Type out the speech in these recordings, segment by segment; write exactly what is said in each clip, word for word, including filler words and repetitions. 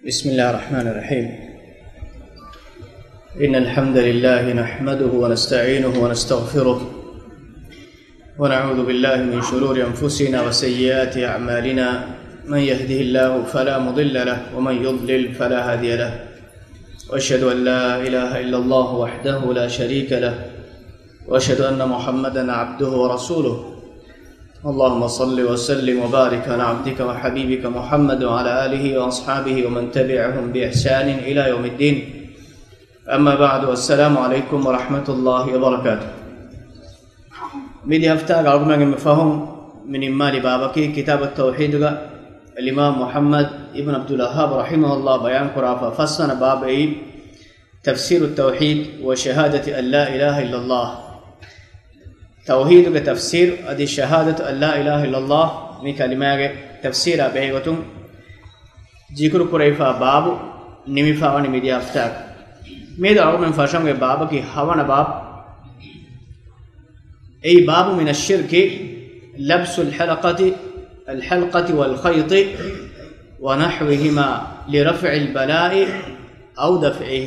بسم الله الرحمن الرحيم. إن الحمد لله نحمده ونستعينه ونستغفره، ونعوذ بالله من شرور أنفسنا وسيئات أعمالنا. من يهده الله فلا مضل له، ومن يضلل فلا هادي له. وأشهد أن لا إله إلا الله وحده لا شريك له، وأشهد أن محمدا عبده ورسوله. اللهم صل وسلم وبارك على عبدك وحبيبك محمد وعلى آله وأصحابه ومن تبعهم بإحسان إلى يوم الدين. أما بعد، السلام عليكم ورحمة الله وبركاته. މިދި ހަފްތާގެ އަޅުގަނޑުމެން ފަހުން މި ނިންމާލި ބާބަކީ ކިތާބު ތައުޙީދުގަ އިމާމް މުޙައްމަދު އިބްނު ޢަބްދުލް ވައްހާބް ރަޙިމަހުﷲ ބަޔާން ކުރާފަ ފަސްވަނަ ބާބު. އެއީ تفسير التوحيد وشهادة أن لا إله إلا الله. ތައުޙީދުގެ ތަފްސީރު އަދި ޝަހާދަތު އަން ލާ އިލާހަ އިއްލައްލާހް މި ކަލިމާގެ ތަފްސީރާ ބެހޭގޮތުން ޒިކުރު ކުރެވިފާ ބާބު ނިމިފާވަނީ މިދިޔަ ހަފްތާގަ. މިއަދު އަޅުގަނޑުމެން ފަށަންވީ ބާބަކީ ހަވަނަ ބާބު. އެއީ باب من الشرك لبس الحلقة، الحلقة والخيط ونحوهما لرفع البلاء أو دفعه.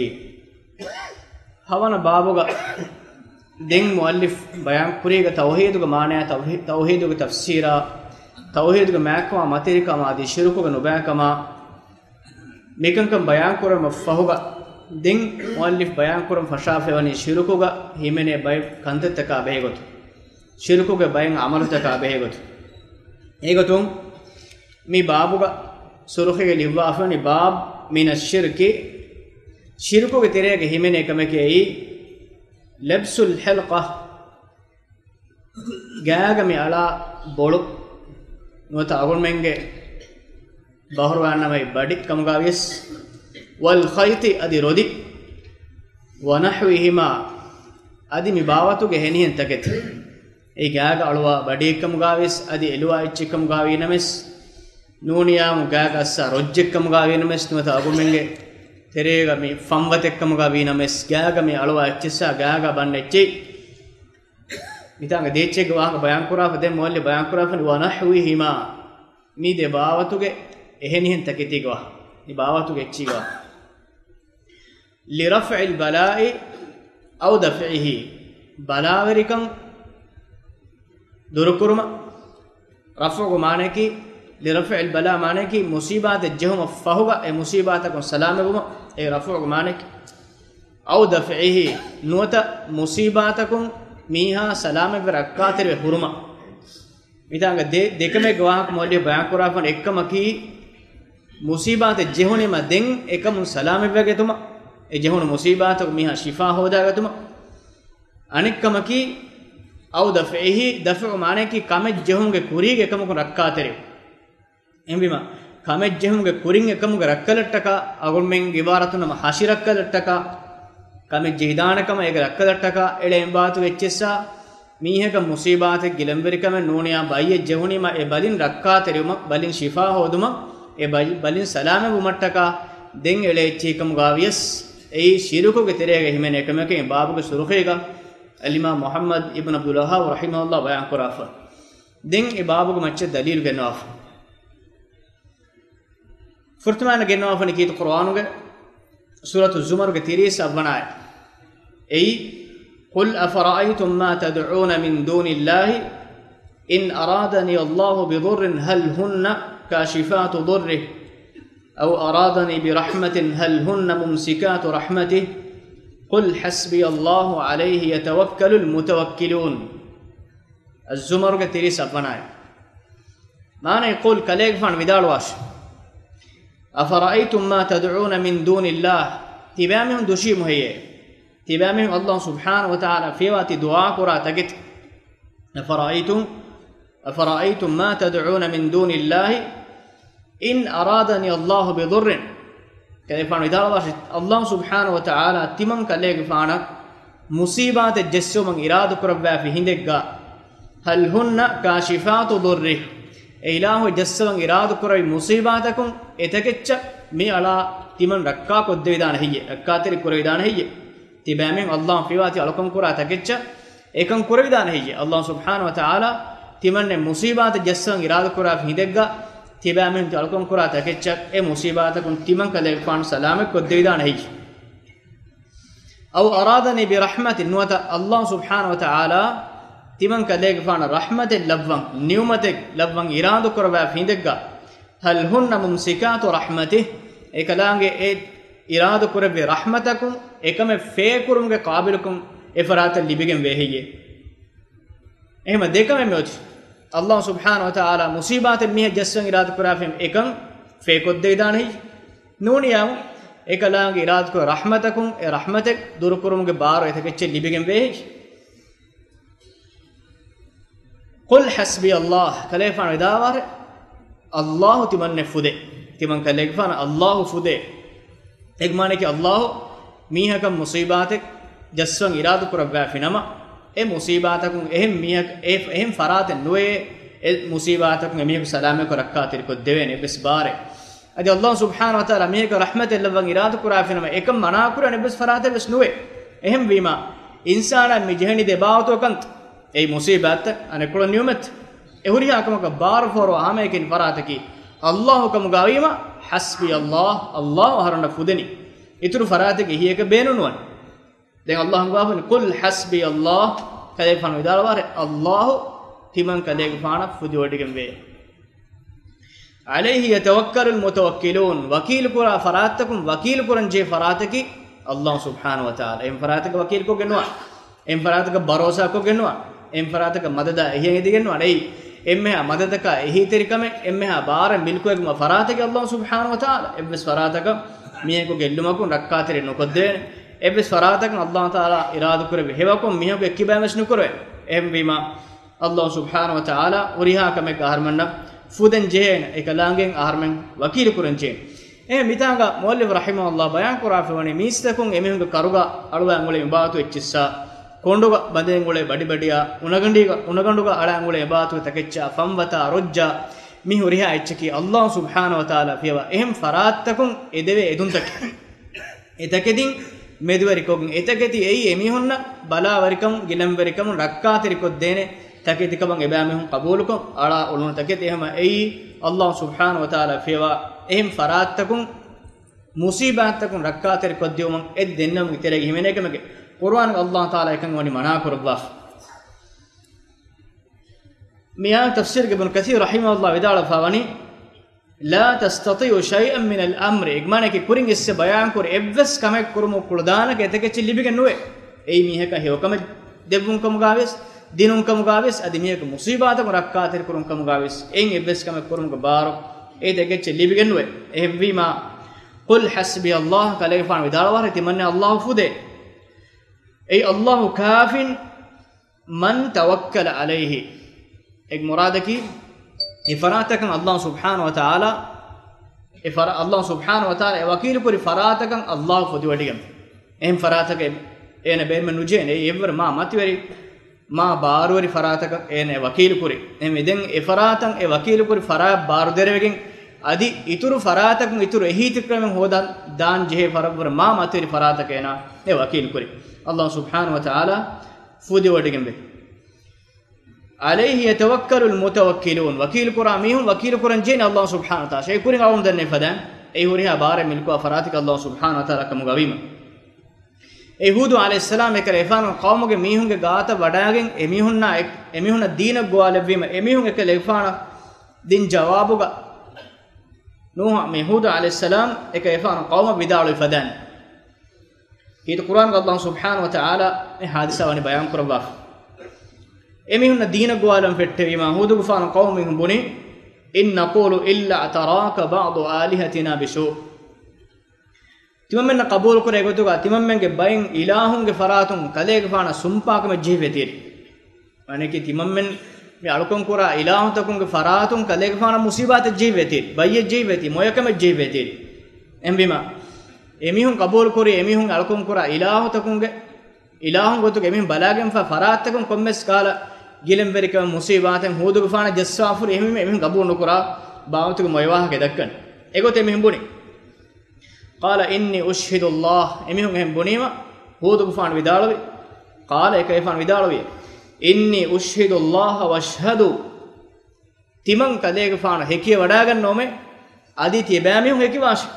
ހަވަނަ ބާބުގަ ދެން މުއައްލިފް ބަޔާން ކުރީގަ ތައުޙީދުގެ މާނަޔާ، ތައުޙީ-، ތައުޙީދުގެ ތަފްސީރާ، ތައުޙީދުގެ މާތްކަމާ މަތިވެރިކަމާ އަދި ޝިރުކުގެ ނުބައިކަމާ، މިކަންކަން ބަޔާން ކުރުމަށް ފަހުގަ، ދެން މުއައްލިފް ބަޔާން ކުރަން ފަށާފައިވަނީ ޝިރުކުގަ ހިމެނޭ ބައެއް ކަންތައްތަކާ ބެހޭގޮތުން، ޝިރުކުގެ ބައެއް ޢަމަލުތަކާ ބެހޭގޮތުން. އެގޮތުން މި ބާބުގަ ސުރުޚީގަ ލިޔުއްވާފައިވަނީ باب من الشرك، ޝިރުކުގެ ތެރޭގަ ހިމެނޭ ކަމެކޭ އެއީ لبس الحلقة، ގާގަ މި އަޅާ ބޮޅު ނުވަތަ އަޅުގަނޑުމެންގެ ބަހުރުވާންނަމައި ބަޑި ކަމުގާވިޔަސް، والخيط އަދި ރޮދި، ونحوهما އަދި މި ބާވަތުގެ އެހެނިހެން ތަކެތި. އެ ގާގަ އަޅުވާ ބަޑިއެއް ކަމުގާވިޔަސް އަދި އެލުވާ އެއްޗެއް ކަމުގާވީ ނަމަވެސް، ނޫނިޔާމު ގާގަ އައްސާ ރޮއްޖެއް ކަމުގާވީ ނަމަވެސް، ނުވަތަ އަޅުގަނޑުމެންގެ ތެރޭގަ މި ފަންވަތެއް ކަމުގާވީ ނަމަވެސް، ގާގަ މި އަޅުވާ އެއްޗިއްސާ ގާގަ ބަންނަ އެއްޗެއް. މިތާނގަ ދޭއްޗެއްގެ ވާހަކަ ބަޔާންކުރާފަ ދެން މުއައްލިފް ބަޔާންކުރާފަ ވަނަޙްވިހިމާ. މީ ދެ ބާވަތުގެ އެހެނިހެން ތަކެތީގެ ވާހަކަ. މި ބާވަތުގެ އެއްޗީގެ ވާހަކަ. لرفع البلاء أو دفعه، ބަލާވެރިކަން ދުރުކުރުމަށް. ރަފްޢުގެ މާނައަކީ، لرفع البلاء މާނައަކީ މުޞީބާތެއް ޖެހުމަށް ފަހުގަ އެ މުޞީބާތަކުން ސަލާމަތްވުމަށް، އެ ރަފްޢުގެ މާނައަކީ. أو دفعه، ނުވަތަ މުޞީބާތަކުން މީހާ ސަލާމަތްވެ ރައްކާތެރިވެ ހުރުމަށް. މިތާނގަ ދެ-، ދެކަމެއްގެ ވާހަކަ މުއައްލިފް ބަޔާންކުރާފަން. އެއްކަމަކީ، މުޞީބާތެއް ޖެހުނީމަ ދެން އެކަމުން ސަލާމަތްވެގަތުމަށް، އެ ޖެހުނު މުޞީބާތަކުން މީހާ ޝިފާ ހޯދާގަތުމަށް. އަނެއްކަމަކީ، أو دفعه، ދަފްޢު މާނައަކީ ކަމެއް ޖެހުމުގެ ކުރީގެ އެކަމަކުން ރައްކާތެރިވުން. އެހެންވީމަ، ކަމެއް ޖެހުމުގެ ކުރިން އެކަމުގެ ރައްކަލަށްޓަކާ، އަޅުގަނޑުމެން އިބާރާތުން ނަމަ ހަށި ރައްކަލަށްޓަކާ، ކަމެއް ޖެހިދާނެ ކަމަށް އޭގެ ރައްކަލަށްޓަކާ، އެޅެ އެއްވާތު އެއްޗިއްސާ، މީހަކަށް މުޞީބާތެއް ގިލަންވެރިކަމެއް ނޫނިޔާ ބައްޔެއް ޖެހުނީމަ އެ ބަލިން ރައްކާތެރިވުމަށް، ބަލިން ޝިފާ ހޯދުމަށް، އެ ބަލި-، ބަލިން ސަލާމަތްވުމަށްޓަކާ، ދެން އެޅޭ އެއްޗެހިކަމުގާވިޔަސް، އެއީ ޝިރުކުގެ ތެރޭގަ ހިމެނޭ ކަމެކޭ. ބާބުގެ ސުރުޚީގަ އަލްއިމާމް މުޙައްމަދު އިބްނު ޢަބްދުލް ވައްހާބް ރަޙިމަހުﷲ ބަޔާންކުރާފަ. ދެން އެ ބާބުގެ މައްޗަށް ދަލީލު ގެންނަވާފަ. ފުރަތަމަ ގެންނަވާފަނީ ކީރިތި ޤުރުއާނުގެ ސޫރަތު ޒުމަރުގެ ތިރީސް އަށްވަނަ އާޔަތް. އެއީ، قل أفرأيتم ما تدعون من دون الله إن أرادني الله بضر هل هن كاشفات ضره أو أرادني برحمة هل هن ممسكات رحمته قل حسبي الله عليه يتوكل المتوكلون. އައްޒުމަރުގެ ތިރީސް އަށްވަނަ އާޔަތް. މާނައީ، ޤުލް، ކަލޭގެފާނު ވިދާޅުވާށި. أفرأيتم ما تدعون من دون الله، ތިބާމީހުން ދުށީމު ހެއްޔޭ؟ ތިބާމީހުން ﷲ ސުބްޙާނަހޫ ވަތަޢާލާ ފިޔަވާ ތި ދުޢާ ކުރާ ތަކެތި. أفرأيتم، أفرأيتم ما تدعون من دون الله إن أرادني الله بضر. ކަލޭގެފާނު ވިދާޅުވާށި، ﷲ ސުބްޙާނަހޫ ވަތަޢާލާ ތިމަން ކަލޭގެފާނަށް މުޞީބާތެއް ޖެއްސެވުމަށް އިރާދަކުރައްވާފި ހިނދެއްގަ، هل هن كاشفات ضره، އެ އިލާހު ޖައްސަވަން އިރާދަކުރެއްވި މުޞީބާތަކުން އެތަކެއްޗަށް މި އަޅާ ތިމަން ރައްކާކޮށްދެވިދާނެ ހެއްޔެ؟ ރައްކާތެރި ކުރެވިދާނެ ހެއްޔެ؟ ތިބާމީހުން ﷲ ފިޔަވާތި އަޅުކަން ކުރާ ތަކެއްޗަށް އެކަން ކުރެވިދާނެ ހެއްޔެ؟ ﷲ ސުބްޙާނަހޫ ވަތަޢާލާ ތިމަންނެ މުޞީބާތެއް ޖައްސަވަން އިރާދަކުރާފި ހިނދެއްގަ، ތިބާމީހުން ތި އަޅުކަން ކުރާ ތަކެއްޗަށް އެ މުސީބާތަކުން ތިމަން ކަލޭގެފާނު ސަލާމަތް ކޮށްދެވިދާނެ ހެއްޔެވެ؟ އައު އަރާދަނީ ބިރަޙްމަތިން، ނުވަތަ ﷲ ސުބްޙާނަހު ވަތަޢާލާ ތިމަން ކަލޭގެފާނަށް ރަޙްމަތެއް ލައްވަން، ނިޢުމަތެއް ލައްވަން އިރާދަކުރައްވާފި ހިނދެއްގަ، ހަލް ހުންނަ މުމްސިކާތު ރަޙްމަތިހި، އެކަލާނގެ އެ އިރާދަކުރެއްވި ރަޙްމަތަކުން އެކަމެއް ފޭކުރުމުގެ ޤާބިލުކަން އެ ފަރާތަށް ލިބިގެން ވޭ ހެއްޔެވެ؟ އެހެމަ ދެކަމެއް މިއޮތީ. ﷲ ސުބްޙާނަހު ވަތަޢާލާ މުޞީބާތެއް މީހަށް ޖައްސަން އިރާދަކުރާފައި އެކަން ފޭކޮށްދެވިދާނެ ހެއްޔެވެ؟ ނޫނިއްޔާ، އެކަލާނގެ އިރާދަކުރެއްވި ރަޙްމަތަކުން އެ ރަޙްމަތެއް ދުރުކުރުމުގެ ބާރު އެތަކެއްޗެއް ލިބިގެން ވޭ ހެއްޔެވެ؟ ޤުލް ޙަސްބިޔަ ﷲ، ކަލޭގެފާނު ވިދާޅުވާށޭ، ﷲ ތިމަންނެ ފުދޭ. ތިމަން ކަލޭގެފާނަށް ﷲ ފުދޭ. އޭގެ މާނައަކީ ﷲ މީހަކަށް މުޞީބާތެއް ޖައްސަން އިރާދަކުރައްވާފިނަމަ، އެ މުޞީބާތަކުން އެހެން މީހަކަށް، އެ، އެހެން ފަރާތެއް ނުވޭ، އެ މުޞީބާތަކުން އެމީހަކު ސަލާމަތްކޮށް ރައްކާތެރިކޮށްދެވޭނެ އެއްވެސް ބާރެއް. އަދި ﷲ ސުބްޙާނަހު ވަތަޢާލާ މީހަކަށް ރަޙްމަތެއް ލައްވަން އިރާދަކުރާފިނަމަ، އެކަން މަނާކުރާނެ އެއްވެސް ފަރާތެއް ވެސް ނުވޭ. އެހެންވީމާ، އިންސާނާ މި ޖެހެނީ ދެ ބާވަތުގަ ކަންތައް. އެއީ މުޞީބާތްތައް، އަނެއްކޮޅަށް ނިޢުމަތް. އެ ހުރިހާ ކަމަކަށް ބާރު ފޯރުވާ ހަމައެކަނި ފަރާތަކީ ﷲ ކަމުގައިވީމަ، ޙަސްބިޔަ ﷲ، ﷲ އަހަރުންނަށް ފުދެނީ. އިތުރު ފަރާތެއްގެ އެހީއަކަށް ބޭނުންވަން. ދެން ﷲ ގާފުން، ޤުލް ޙަސްބިޔަ ﷲ، ކަލޭގެފާނު ވިދާޅުވާށޭ، ﷲ ތިމަން ކަލޭގެފާނަށް ފުދިވޮޑިގެންވޭ. ޢަލައިހި ޔަތަވައްކަލުލް މުތަވައްކިލޫން، ވަކީލުކުރާ ފަރާތްތަކުން ވަކީލުކުރަންޖެހޭ ފަރާތަކީ ﷲ ސުބްޙާނަހު ވަތަޢާލާ. އެހެން ފަރާތަކަށް ވަކީލުކޮށްގެން ނުވާ. އެހެން ފަރާތަކަށް ބަރޯސާކޮށްގެން ނުވާ. އެހެން ފަރާތަކަށް މަދަދާ އެހީއަށް އެދިގެން ނުވާނެ. އެއީ، އެންމެހާ މަދަދަކާ އެހީތެރިކަމެއް، އެންމެހާ ބާރެއް މިލްކުވެގެންވާ ފަރާތަކީ ﷲ ސުބްޙާނަހު ވަތަޢާލާ. އެއްވެސް ފަރާތަކަށް މީހަކު ގެއްލުމަކުން ރައްކާތެރި ނުކޮށްދޭނެ. އެއްވެސް ފަރާތަކަށް ﷲ ތަޢާލާ އިރާދަކުރެއްވި ހެޔޮކޮށް މީހަކު އެއްކިބައިން ވެސް ނުކުރެވޭ. އެހެންވީމާ، ﷲ ސުބްޙާނަހު ވަތަޢާލާ ހުރިހާ ކަމެއްގަ އަހަރުމެންނަށް ފުދެން ޖެހޭނެ، އެކަލާނގެ އަހަރުމެން ވަކީލުކުރަން ޖެހޭނެ. އެހެން މިތާނގަ މުއައްލިފު ރަޙިމަހުﷲ ބަޔާން ކުރާފައިވަނީ މީސްތަކުން އެމީހުންގެ ކަރުގަ އަޅުވާން އުޅޭ އެބާތު އެއްޗިއްސާ، ކޮނޑުގަ ބަނދެން އުޅޭ ބަޑިބަޑިއާ، އުނަގަނޑީގަ، އުނަގަނޑުގަ އަޅާން އުޅޭ އެބާތުގެ ތަކެއްޗާ، ފަންވަތާ ރޮއްޖާ، މި ހުރިހާ އެއްޗަކީ ﷲ ސުބްޙާނަހު ވަތަޢާލާ ފިޔަވާ އެހެން ފަރާތްތަކުން އެދެވޭ އެދުންތަކެއް. އެތަކެތިން މެދުވެރިކޮށްގެން، އެތަކެތި އެއީ އެމީހުންނަށް ބަލާވެރިކަމުން، ގިލަންވެރިކަމުން ރައްކާތެރިކޮށްދޭނެ ތަކެތިކަމަށް އެބައިމީހުން ޤަބޫލުކޮށް އަޅާ އުޅުނު ތަކެތި. އެހެމަ އެއީ ﷲ ސުބްޙާނަހު ވަތަޢާލާ ފިޔަވާ އެހެން ފަރާތްތަކުން މުޞީބާތްތަކުން ރައްކާތެރިކޮށްދިއުމަށް އެ ދެންނެވުމުގެ ތެރޭގަ ހިމެނޭ ކަމެކޭ. ޤުރުއާން ﷲ ތަޢާލާ އެކަން ވަނީ މަނާކުރައްވާފަ. މިއާ ތަފްސީރުގަ އިބްނު ކަޘީރު ރަޙިމަހުﷲ ވިދާޅުވެފައިވަނީ، لا تستطيع شيئا من الأمر، އެގްމާނަކީ ކުރިން އިސްސެ ބަޔާންކުރި އެއްވެސް ކަމެއް ކުރުމުގެ ކުޅަދާނަކަށް އެތަކެއްޗެއް ލިބިގެން ނުވޭ. އެއީ މީހަކަށް ހެޔޮކަމެއް ދެއްވުން ކަމުގަވެސް، ދިނުން ކަމުގަވެސް، އަދި މީހަކު މުޞީބާތަކުން ރައްކާތެރިކުރުން ކަމުގަވެސް، އެއިން އެއްވެސް ކަމެއް ކުރުމުގެ ބާރު އެތަކެއްޗެއް ލިބިގެން ނުވޭ. އެހެންވީމާ، قل حسبي الله، ކަލޭގެފާނު ވިދާޅުވާށޭ، ތިމަންނެ ﷲ ފުދޭ. أي الله كافٍ من توكل عليه. އޭގެ މުރާދަކީ، އެ ފަރާތަކަށް ﷲ ސުބްޙާނަހު ވަތަޢާލާ، އެ ފަރާ-، ﷲ ސުބްޙާނަހު ވަތަޢާލާ އެ ވަކީލުކުރި ފަރާތަކަށް ﷲ ފުދިވޮޑިގެން. އެހެން ފަރާތަކަށް އޭނަ ބޭނުމެއް ނުޖެހޭނެ. އެއީ އެއްވަރު މާ މަތިވެރި، މާ ބާރުވެރި ފަރާތަކަށް އޭނަ އެ ވަކީލުކުރި. އެހެންވެ ދެން އެ ފަރާތަށް އެ ވަކީލުކުރި ފަރާތް ބާރުދެރަވެގެން، އަދި އިތުރު ފަރާތަކުން އިތުރު އެހީތެރިކަމެއް ހޯދަން ދާން ޖެހޭ ވަރަށްވުރެ މާ މަތިވެރި ފަރާތަކަށް އޭނަ އެ ވަކީލުކުރި. ﷲ ސުބްޙާނަހު ވަތަޢާލާ ފުދިވޮޑިގެންވޭ. عليه يتوكل المتوكلون، ވަކީލުކުރާ މީހުން ވަކީލުކުރަން ޖެހޭނެ ﷲ ސުބްޙާނަހު ވަތަޢާލާ. އެ ކުރިން އަޅުގަނޑު ދެންނެވި ފަދައިން، އެ ހުރިހާ ބާރެއް މިލްކުވާ ފަރާތަކީ ﷲ ސުބްޙާނަހު ވަތަޢާލާ ކަމުގަވީމަ. އެ ހޫދު ޢަލައިހިއްސަލާމް އެކަލޭގެފާނު ޤައުމުގެ މީހުންގެ ގާތަށް ވަޑައިގެން، އެމީހުންނާ އެ-، އެމީހުންނަށް ދީނަށް ގޮވާލެއްވީމަ، އެމީހުން އެކަލޭގެފާނަށް ދިން ޖަވާބުގަ ނޫޙު، މި ހޫދު ޢަލައިހިއްސަލާމް އެކަލޭގެފާނު ޤައުމަށް ވިދާޅުވި ފަދައިން. ކީރިތި ޤުރުއާންގަ ﷲ ސުބްޙާނަހު ވަތަޢާލާ އެ ޙާދިސާ ވަނީ ބަޔާން ކުރައްވާފަ. އެމީހުންނަށް ދީނަށް ގޮވާލަން ފެއްޓެވީމާ، ހޫދުގެފާނު ޤައުމު މީހުން ބުނި، إن نقول إلا اعتراك بعض آلهتنا بسوء. ތިމަންމެންނަށް ޤަބޫލުކުރޭ ގޮތުގަ ތިމަންމެންގެ ބައެއް އިލާހުންގެ ފަރާތުން ކަލޭގެފާނަށް ސުންޕާކަމެއް ޖެހިފައިތީރި. މާނައަކީ ތިމަންމެން މި އަޅުކަން ކުރާ އިލާހުތަކުންގެ ފަރާތުން ކަލޭގެފާނަށް މުޞީބާތެއް ޖެހިފައިތީ، ބައްޔެއް ޖެހިފައިތީ، މޮޔަކަމެއް ޖެހިފައިތީ. އެހެންވީމާ، އެމީހުން ޤަބޫލުކުރި، އެމީހުން އަޅުކަން ކުރާ އިލާހުތަކުންގެ، އިލާހުން ގޮތުގަ އެމީހުން ބަލާގެންފަ ފަރާތްތަކުން ކޮންމެސް ކަހަލަ ގިލަންވެރިކަމެއް މުޞީބާތެއް ހޫދުގެފާނަށް ޖައްސާފަ ހުރި. އެހެންވީމާ، އެމީހުން ޤަބޫލު ނުކުރާ ބާވަތުގެ މޮޔަވާހަކަ ދައްކަން. އެގޮތަށް އެމީހުން ބުނި. قال إني أشهد الله، އެމީހުން އެހެން ބުނީމަ، ހޫދުގެފާނު ވިދާޅުވި، قال، އެކަލޭގެފާނު ވިދާޅުވި، إني أشهد الله واشهدوا، ތިމަން ކަލޭގެފާނު ހެކިވަޑާގަންނަވަމޭ، އަދި ތިބާމީހުން ހެކިވާށި.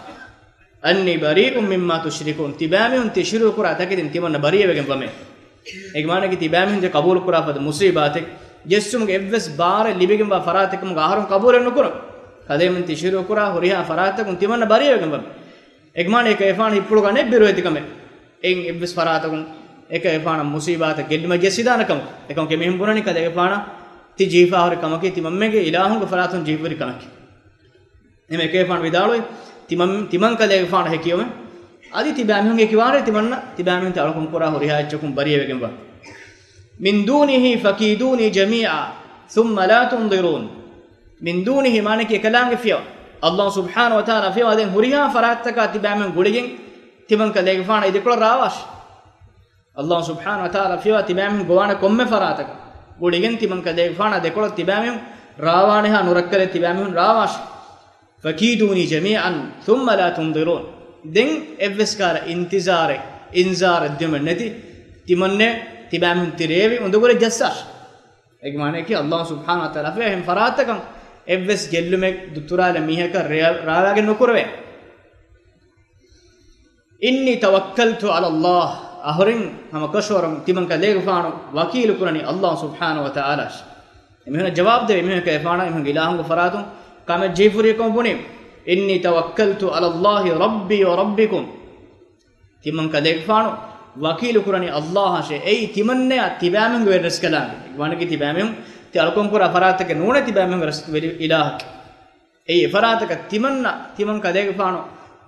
أني بريء مما تشركون، ތިބާމީހުން ތި ޝިރުކުރާ ތަކެތިން ތިމަންނަ ބަރީއަވެގެން ވަމޭ. އޭގެ މާނައަކީ ތިބާމީހުން ތި ޤަބޫލުކުރާ ފަދަ މުޞީބާތެއް، ޖެއްސުމުގެ އެއްވެސް ބާރެއް ލިބިގެންވާ ފަރާތެއް ކަމުގަ އަހަރުން ޤަބޫލެއް ނުކުރަން. ކަލޭމެން ތި ޝިރުކުރާ ހުރިހާ ފަރާތަކުން ތިމަންނަ ބަރީއަވެގެން ވަމޭ. އޭގެ މާނަ އެކަލޭގެފާނު ހިތްޕުޅުގަ ނެތް ބިރުވެތިކަމެއް. އެއްވެސް ފަރާތަކުން އެކަލޭގެފާނަށް މުޞީބާތެއް ގެއްލުމަށް ޖެއްސިދާނެ ކަމަށް. އެކަމަކު އެމީހުން ބުނަނީ ކަލޭގެފާނަށް ތި ޖެހިފާހުރި ކަމަކީ ތިމަންމެގެ އިލާހުންގެ ފަރާތުން ޖެހިފަހުރި ކަމަކީ. އެހެން އެކަލޭގެފާނު ވިދާޅުވި، ތިމަން، ތިމަން ކަލޭގެފާނު ހެކިވަމޭ. އަދި ތިބާމީހުން ހެކިވާނެ ތިމަންނަ، ތިބާމީހުން ތި އަޅުކަން ކުރާ ހުރިހާ އެއްޗަކުން ބަރީއަވެގެންވާ. من دونه فكيدوني جميعا ثم لا تنظرون. من دونه މާނައަކީ އެކަލާނގެ ފިޔަވާ. ﷲ ސުބްޙާނަހޫ ވަތަޢާލާ ފިޔަވާ ދެން ހުރިހާ ފަރާތްތަކާ ތިބާމީހުން ގުޅިގެން ތިމަން ކަލޭގެފާނަށް އެ ދެކޮޅަށް ރާވާށި. ﷲ ސުބްޙާނަހޫ ވަތަޢާލާ ފިޔަވާ ތިބާމީހުން ގޮވާނެ ކޮންމެ ފަރާތަކަށް ގުޅިގެން ތިމަން ކަލޭގެފާނާ ދެކޮޅަށް ތިބާމީހުން ރާވާނެހާ ނުރައްކަލެއް ތިބާމީހުން ރާވާށި. فكيدوني جميعا ثم لا تنظرون. ދެން އެއްވެސް ކަހަލަ އިންތިޒާރެއް، އިންޒާރެއް ދިޔުމެއް ނެތި ތިމަންނެ ތިބާމީހުން ތި ރޭވި އުނދަގުލެއް ޖައްސާށި. އޭގެ މާނައަކީ ﷲ ސުބްޙާނަހޫ ވަތަޢާލާ ފިޔަވާ އެހެން ފަރާތަކަށް އެއްވެސް ގެއްލުމެއް ދުތުރާލަން މީހަކަށް ރޭ-، ރާވާގެން ނުކުރެވޭ. إني توكلت على الله. އަހުރެން ހަމަކަށަވަރުން ތިމަން ކަލޭގެފާނު ވަކީލު ކުރަނީ ﷲ ސުބްޙާނަހޫ ވަތަޢާލާއަށް. އެމީހުންނަށް ޖަވާބު ދެވޭ، އެމީހުން ކަލޭގެފާނަށް އެމީހުންގެ އިލާހުންގެ ފަރާތުން ކަމެއް ޖެހިފަހުރި ކަމަށް ބުނީ. إني توكلت على الله ربي وربكم. ތިމަން ކަލޭގެފާނު ވަކީލު ކުރަނީ ﷲއަށޭ. އެއީ ތިމަންނަޔާ ތިބާމީހުންގެ ވެރިރަސްކަލާނގެ. ވަނަގި ތިބާމީހުން ތި އަޅުކަން ކުރާ ފަރާތަކެއް ނޫނޭ ތިބާމީހުންގެ ރަސް ވެރި އިލާހަކީ. އެއީ އެފަރާތަކަށް ތިމަންނަ، ތިމަން ކަލޭގެފާނު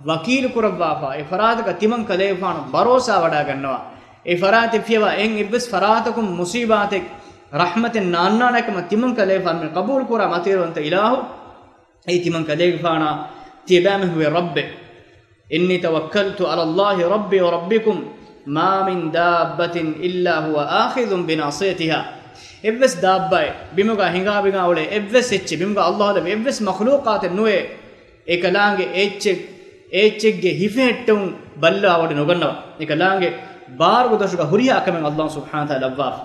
ވަކީލު ކުރައްވާފާ، އެފަރާތަކަށް ތިމަން ކަލޭގެފާނު ބަރޯސާ ވަޑާގަންނަވާ. އެފަރާތެއް ފިޔަވާ އެއްވެސް ފަރާތަކުން މުޞީބާތެއް، ރަޙްމަތެއް ނާންނާނެ ކަމަށް ތިމަން ކަލޭގެފާނު މި ޤަބޫލު ކުރާ މަތިވެރިވަންތަ އިލާހު. އެއީ ތިމަން ކަލޭގެފާނާ ތިޔަބައިމީހުންގެ ރައްބެއް. إني توكلت على الله ربي وربكم ما من دابة إلا هو آخذ بناصيتها. އެއްވެސް ދާއްބާއެއް، ބިމުގަ ހިނގާބިގާ އުޅޭ އެއްވެސް އެއްޗެއް، ބިމުގަ ﷲ ލެއްވި އެއްވެސް މަޚްލޫޤާތެއް ނުވޭ، އެކަލާނގެ އެއްޗެއް، އެއްޗެއްގެ ހިފެހެއްޓެވުން ބައްލަވާވަޑައި ނުގަންނަވާ. އެކަލާނގެ ބާރުގެ ދޮށުގަ ހުރިހާ ކަމެއް ﷲ ސުބްޙާނަހޫ ވަތަޢާލާ ލައްވާފަ.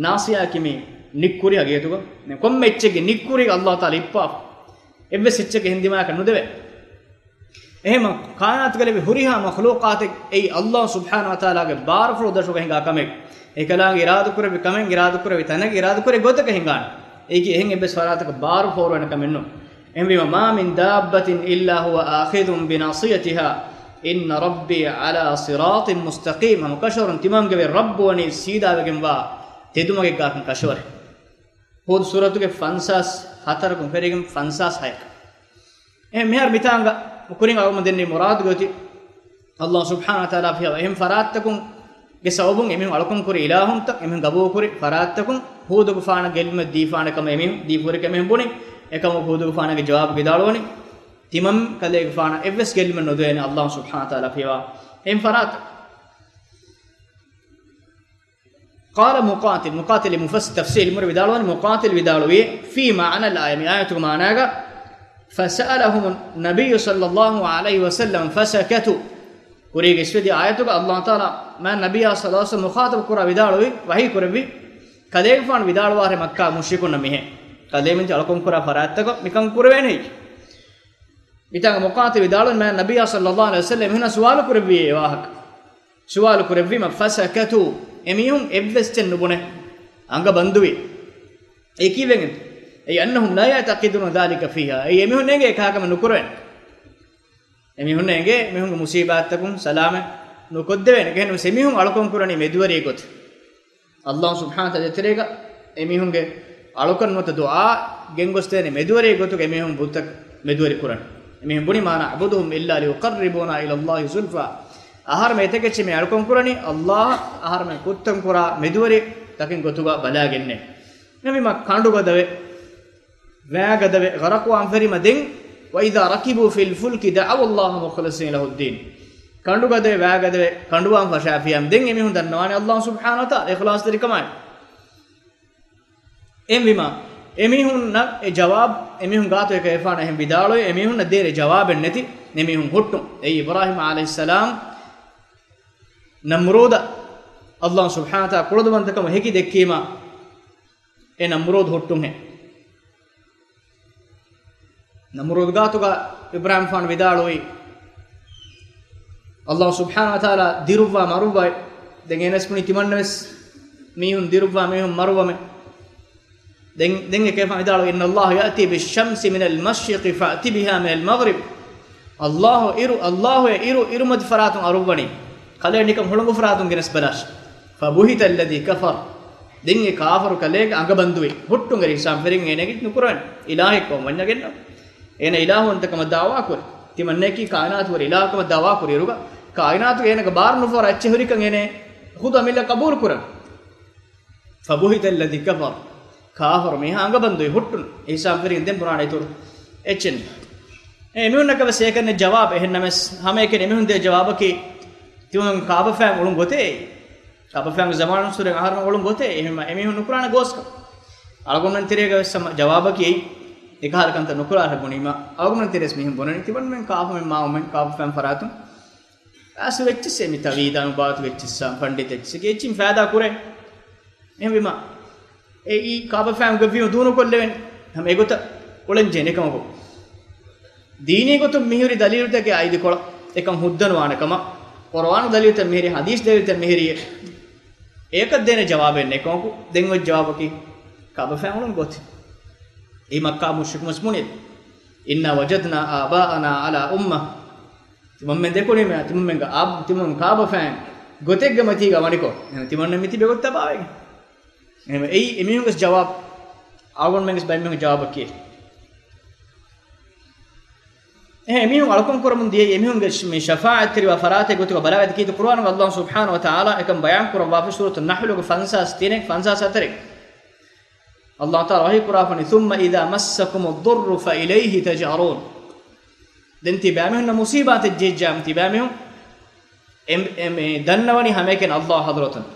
ނާޞިޔާއަކީ މި ނިއްކުރި ހަގީގަތުގަ، ކޮންމެ އެއްޗެއްގެ ނިއްކުރީގަ ﷲ ތަޢާލާ އިއްޕާފަ. އެއްވެސް އެއްޗެއްގެ ހިންދިމާއަކަށް ނުދެވޭ. އެހެންމަ ކާއިނާތުގަ ލެއްވި ހުރިހާ މަޚްލޫޤާތެއް އެއީ ﷲ ސުބްޙާނަހޫ ވަތަޢާލާގެ ބާރުފުޅު ދޮށުގަ ހިނގާ ކަމެއް. އެކަލާނގެ އިރާދަކުރެއްވި ކަމެއް އިރާދަކުރެއްވި ތަނެއް އިރާދަކުރެއްވި ގޮތަކަށް ހިނގާނެ. އެއީކީ އެހެން އެއްވެސް ފަރާތަކަށް ބާރު ފޯރުވޭނެ ކަމެއް ނޫން. އެހެންވީމަ، ما من دابة إلا هو آخذ بناصيتها إن ربي على صراط مستقيم. ހަމަ ކަށަވަރުން ތިމަންގެ ވެރި ރައްބު ވަނީ ސީދާވެގެންވާ ތެދުމަގެއްގާކަން ކަށަވަރެއް. ހޫދު ސޫރަތުގެ ފަންސާސް ހަތަރަކުން ފެށިގެން ފަންސާސް ހަޔަކަށް. އެހެން މިހާރު މިތާނގަ ކުރިން އަޅުގަނޑު ދެންނެވި މުރާދުގެ އޮތީ، ﷲ ސުބްޙާނަހޫ ވަތަޢާލާ ފިޔަވާ އެހެން ފަރާތްތަކުންގެ ސަބަބުން އެމީހުން އަޅުކަން ކުރި އިލާހުންތައް، އެމީހުން ގަބޫލު ކުރި ފަރާތްތަކުން ހޫދުގެފާނަށް ގެއްލުމެއް ދީފާނެ ކަމަށް އެމީހުން ދީފަހުރި ކަމަށް އެމީހުން ބުނި. އެކަމަކު ހޫދުގެފާނުގެ ޖަވާބު ވިދާޅުވަނީ، ތިމަން ކަލޭގެފާނަށް އެއްވެސް ގެއްލުމެއް ނުދެވޭނެ ﷲ ސުބްޙާނަހޫ ވަތަޢާލާ ފިޔަވާ އެހެން ފަރާތަކުން. قال مقاتل، މުޤާތިލް، މުފައްސިރު ތަފްސީރު އިލްމުވެރި ވިދާޅުވަނީ، މުޤާތިލް ވިދާޅުވީ، في معنى الآية، މި އާޔަތުގެ މާނާގަ، فسألهم النبي صلى الله عليه وسلم فسكتوا. ކުރީގެ އިސްވެދިޔަ އާޔަތުގަ ﷲ ތަޢާލާ މާތް ނަބިއްޔާ ޞައްލަﷲު ޢަލައިހި ވަސައްލަމަ މުޚާޠަބު ކުރާ ވިދާޅުވި، ވަޙީ ކުރެއްވި، ކަލޭގެފާނު ވިދާޅުވާށޭ މައްކާ މުޝްރިކުންނަށް މިހެން. ކަލޭމެން އަޅުކަން ކުރާ ފަރާތްތަކަށް މިކަން ކުރެވޭނެ ހެއްޔޭ؟ މިތާނގަ މުޤާތިލް ވިދާޅުވަނީ މާތް ނަބިއްޔާ ޞައްލަﷲު ޢަލައިހި ވަސައްލަމަ އެމީހުންނަށް ސުވާލު ކުރެއްވި އެ ވާހަކަ. ސުވާލު ކުރެއްވީމަ، فسكتوا، އެމީހުން އެއްވެސް އެއްޗެއް ނުބުނެ، އަނގަ ބަންދުވި. އެ ކީއްވެގެން؟ أي أنهم لا يعتقدون ذلك فيها. އެއީ އެމީހުން އެނގޭ ކާކަމެއް ނުކުރޭނެ. އެމީހުން އެނގޭ މީހުންގެ މުޞީބާތްތަކުން ސަލާމަތް ނުކޮށްދެވޭނެ. އެހެންވެސް އެމީހުން އަޅުކަން ކުރަނީ މެދުވެރި ގޮތަށް. ﷲ ސުބްޙާނަހޫ ވަތަޢާލާ ދޭތެރޭގަ އެމީހުންގެ އަޅުކަން ނުވަތަ ދުޢާ ގެންގޮސްދޭނެ މެދުވެރި ގޮތުގަ އެމީހުން ބުއްތައް މެދުވެރި ކުރަން. އެމީހުން ބުނި، ما نعبدهم إلا ليقربونا إلى الله زلفى. އަހަރުމެން އެތަކެއްޗެއް މި އަޅުކަން ކުރަނީ، ﷲ އަހަރުމެން ކުށްތައް ކުރާ މެދުވެރި ތަކެއް ގޮތުގަ ބަލާގެންނޭ. އެހެންވީމަ ކަނޑުގަދަވެ ވައިގަދަވެ، ޣަރަޤުވާން ފެށީމަ ދެން، وإذا ركبوا في الفلك دعوا الله مخلصين له الدين. ކަނޑުގަދަވެ، ވައިގަދަވެ، ކަނޑުވާން ފަށާފިޔާމަ ދެން އެމީހުން ދަންނަވާނެ ﷲ ސުބްޙާނަހޫ ވަތަޢާލާ އިޚްލާޞްތެރިކަމާއި. އެހެންވީމަ، އެމީހުންނަށް އެ ޖަވާބު، އެމީހުން ގާތު އެކަލޭގެފާނު އެހެން ވިދާޅުވި، އެމީހުންނަށް ދޭނެ ޖަވާބެއް ނެތި، އެމީހުން ހުއްޓުން. އެއީ އިބްރާހީމް ޢަލައިހިއްސަލާމް ނަމްރޫދަށް ﷲ ސުބްޙާނަހޫ ވަތަޢާލާ ކުޅަދުންވަންތަކަމަށް ހެކި ދެއްކީމަ، އެ ނަމްރޫދު ހުއްޓުންހެން. ނަމްރޫދު ގާތުގަ އިބްރާހީމްފާނު ވިދާޅުވީ، ﷲ ސުބްޙާނަހޫ ވަތަޢާލާ ދިރުއްވާ މަރުއްވާ، ދެން އޭނަސް ބުނީ ތިމަންނަވެސް މީހުން ދިރުއްވާ މީހުން މަރުއްވަމެ. ދެން، ދެން އެކަލޭގެފާނު ވިދާޅުވީ، إن الله يأتي بالشمس من المشرق فأت بها من المغرب. ﷲ އިރު، ﷲ އިރު، އިރުމަތި ފަރާތުން އަރުއްވަނީ، ކަލޭ ނިކަން ހުޅަނގު ފަރާތުން ގެނެސް ބަލާށި. فبهت الذي كفر. ދެން އެ ކާފަރު ކަލޭގެ އަނގަ ބަންދުވި. ހުއްޓުން އެރި ހިސާބު ފެރިން އޭނަގެ ނުކުރަން އިލާހެއް ކޮން ވަންޏަގެންނަ. އޭނަ އިލާހުވަންތަކަމަށް ދަޢުވާ ކުރި. ތިމަންނައަކީ ކާއިނާތު ވަރި އިލާހުކަމަށް ދަޢުވާ ކުރި އިރުގަ، ކާއިނާތުގެ އޭނަގެ ބާރު ނުފޯރާ އެއްޗެއް ހުރިކަން އޭނަ ޚުދު އަމިއްލަ ޤަބޫލު ކުރަން. فبهت الذي كفر. ކާފަރު މީހާ އަނގަ ބަންދުވި ހުއްޓުން. އެ ހިސާބު ފެރިގެން ދެން ބުނާނެ އިތުރު އެއްޗެއް. އެ އެމީހުންނަކަށް ވެސް އެކަންޏެއް ޖަވާބު އެހެންނަމަވެސް، ހަމައެކަނި އެމީހުން ދޭ ޖަވާބަކީ، ތިމަން ކާބަފައިން އުޅުން ގޮތޭ. ކާބަފައިންގެ ޒަމާނުން ސުރެން އަހަރުމެން އުޅުން ގޮތޭ. އެހެން އެމީހުން ނުކުރާނެ ގޯސްކަން. އަޅުގަނޑުމެން ތެރޭގަ ވެސް ހަމަ ޖަވާބަކީ އެއީ. އެކަހަލަ ކަންތައް ނުކުރާށޭ ބުނީމަ، އަޅުގަނޑުމެން ތެރޭސް މީހުން ބުނަނީ ތިމަންމެން ކާފަމެން މާމުމެން ކާބަފައިން ފަރާތުން އަސް ވެއްޗިއްސޭ މި ތަވީދާ މުބާތު ވެއްޗިއްސާ ފަންޑިތަ އެއްޗިއްސެއް އެއްޗިން ފައިދާ ކުރޭ. އެހެންވީމަ، އެއީ ކާބަފައިން ގޮތްވީމަ ދޫނުކޮށްލެވެން. ހަމަ އެގޮތަށް އުޅެން ޖެހޭނެ ކަމަކު. ދީނީ ގޮތުން މިހުރި ދަލީލުތަކެއް އައިދިކޮޅަށް އެކަން ހުއްދަނުވާނެ ކަމަށް، ޤުރުއާނު ދަލީލުތައް މިހިރި، ޙަދީޘް ދަލީލުތައް މިހިރި، އެ-، އެއަކަށް ދޭނެ ޖަވާބެއް ނެތް ކަމަކު، ދެން އޮތް ޖަވާބަކީ ކާބަފައިން އުޅުން ގޮތެއް. އެއީ މައްކާ މުޝްރިކުން ވެސް ބުނި. إنا وجدنا آباءنا على أمة. ތިމަންމެން ދެކުނީމަ، ތިމަންމެންގެ އާ-، ތިމަން ކާބަފައިން ގޮތެއްގެ މަތީގަ ވަނިކޮށް، އެހެން ތިމަންމެން މިތިބެ ގޮތަށް ބާވައިގެން. އެހެން އެއީ އެމީހުންގެ ޖަވާބު، އަޅުގަނޑުމެންގެ ބައެއް މީހުންގެ ޖަވާބަކީ. އެހެން އެމީހުން އަޅުކަން ކުރަމުން ދިޔައީ އެމީހުންގެ މި ޝަފާޢަތްތެރިވާ ފަރާތެއް ގޮތުގަ ބަލާގަތީ. ކީރިތި ޤުރުއާނުގަ ﷲ ސުބްޙާނަހޫ ވަތަޢާލާ އެކަން ބަޔާން ކުރައްވާފަ ސޫރަތު ނަޙްލުގެ ފަންސާސް ތިނެއް، ފަންސާސް ހަތަރެއް. ﷲ ތަޢާލާ ވަޙީ ކުރާފަނީ، ثم إذا مسكم الضر فإليه تجأرون. ދެން ތިބާމީހުންނަށް މުޞީބާތެއް ޖެހިއްޖާމަ ތިބާމީހުން އެ-، އެ-، މި ދަންނަވަނީ ހަމައެކަނި ﷲ ޙަޟްރަތުން.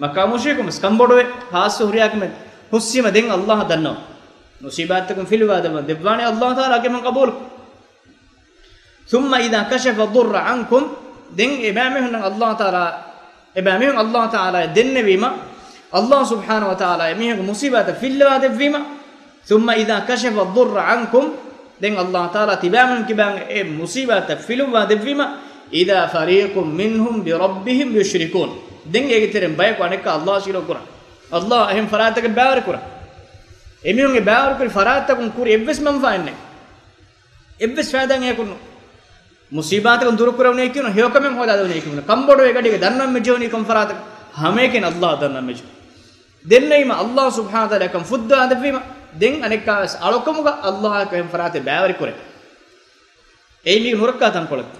މައްކާ މުޝްރިކުން ވެސް ކަންބޮޑުވެ، ޚާއްޞަ ހުރިހާ ކަމެއް ހުސްވީމަ ދެން ﷲ އަށް ދަންނަވަން. މުޞީބާތްތަކުން ފިލުވާ ދެއްވަން ދެއްވާނެ ﷲ ތަޢާލާ އެކަމެއް ޤަބޫލު. ثم إذا كشف الضر عنكم، ދެން އެބައިމީހުންނަށް ﷲ ތަޢާލާ، އެބައިމީހުން ﷲ ތަޢާލާ ދެންނެވީމަ، ﷲ ސުބްޙާނަހޫ ވަތަޢާލާ އެމީހަކު މުޞީބާތައް ފިއްލަވާ ދެއްވީމަ، ثم إذا كشف الضر عنكم، ދެން ﷲ ތަޢާލާ ތިބާމީހުން ކިބާން އެ މުޞީބާތައް ފިލުއްވާ ދެއްވީމަ، إذا فريق منهم بربهم يشركون، ދެން އޭގެ ތެރެއިން ބަޔަކު އަނެއްކާ ﷲ ޝިރުކު ކުރަން. ﷲ އެހެން ފަރާތަކަށް ބައިވެރި ކުރަން. އެމީހުންގެ ބައިވެރި ކުރި ފަރާތްތަކުން ކުރި އެއްވެސް މަންފާއެއް ނެތް. އެއްވެސް ފައިދާއެއް ނެތް. މުޞީބާތަކުން ދުރުކުރެވުނީކީ ނޫން، ހެޔޮކަމެއް ހޯދާދެވުނީކީ ނޫން، ކަންބޮޑުވެ ގަޑީގަ ދަންނަވަން މިޖެހުނީ ކޮން ފަރާތަކަށް؟ ހަމައެކަނި ﷲ އަށް ދަންނަވަން މިޖެހުނީ. ދެންނެވީމަ ﷲ ސުބްޙާނަހޫ ވަތަޢާލާ އެކަން ފުއްދާ ދެއްވީމަ، ދެން އަނެއްކާވެސް އަޅުކަމުގަ ﷲ އަށް އެހެން ފަރާތެއް ބައިވެރި ކުރޭ. އެއީ މީގެ ނުރައްކާ ތަންކޮޅެއް.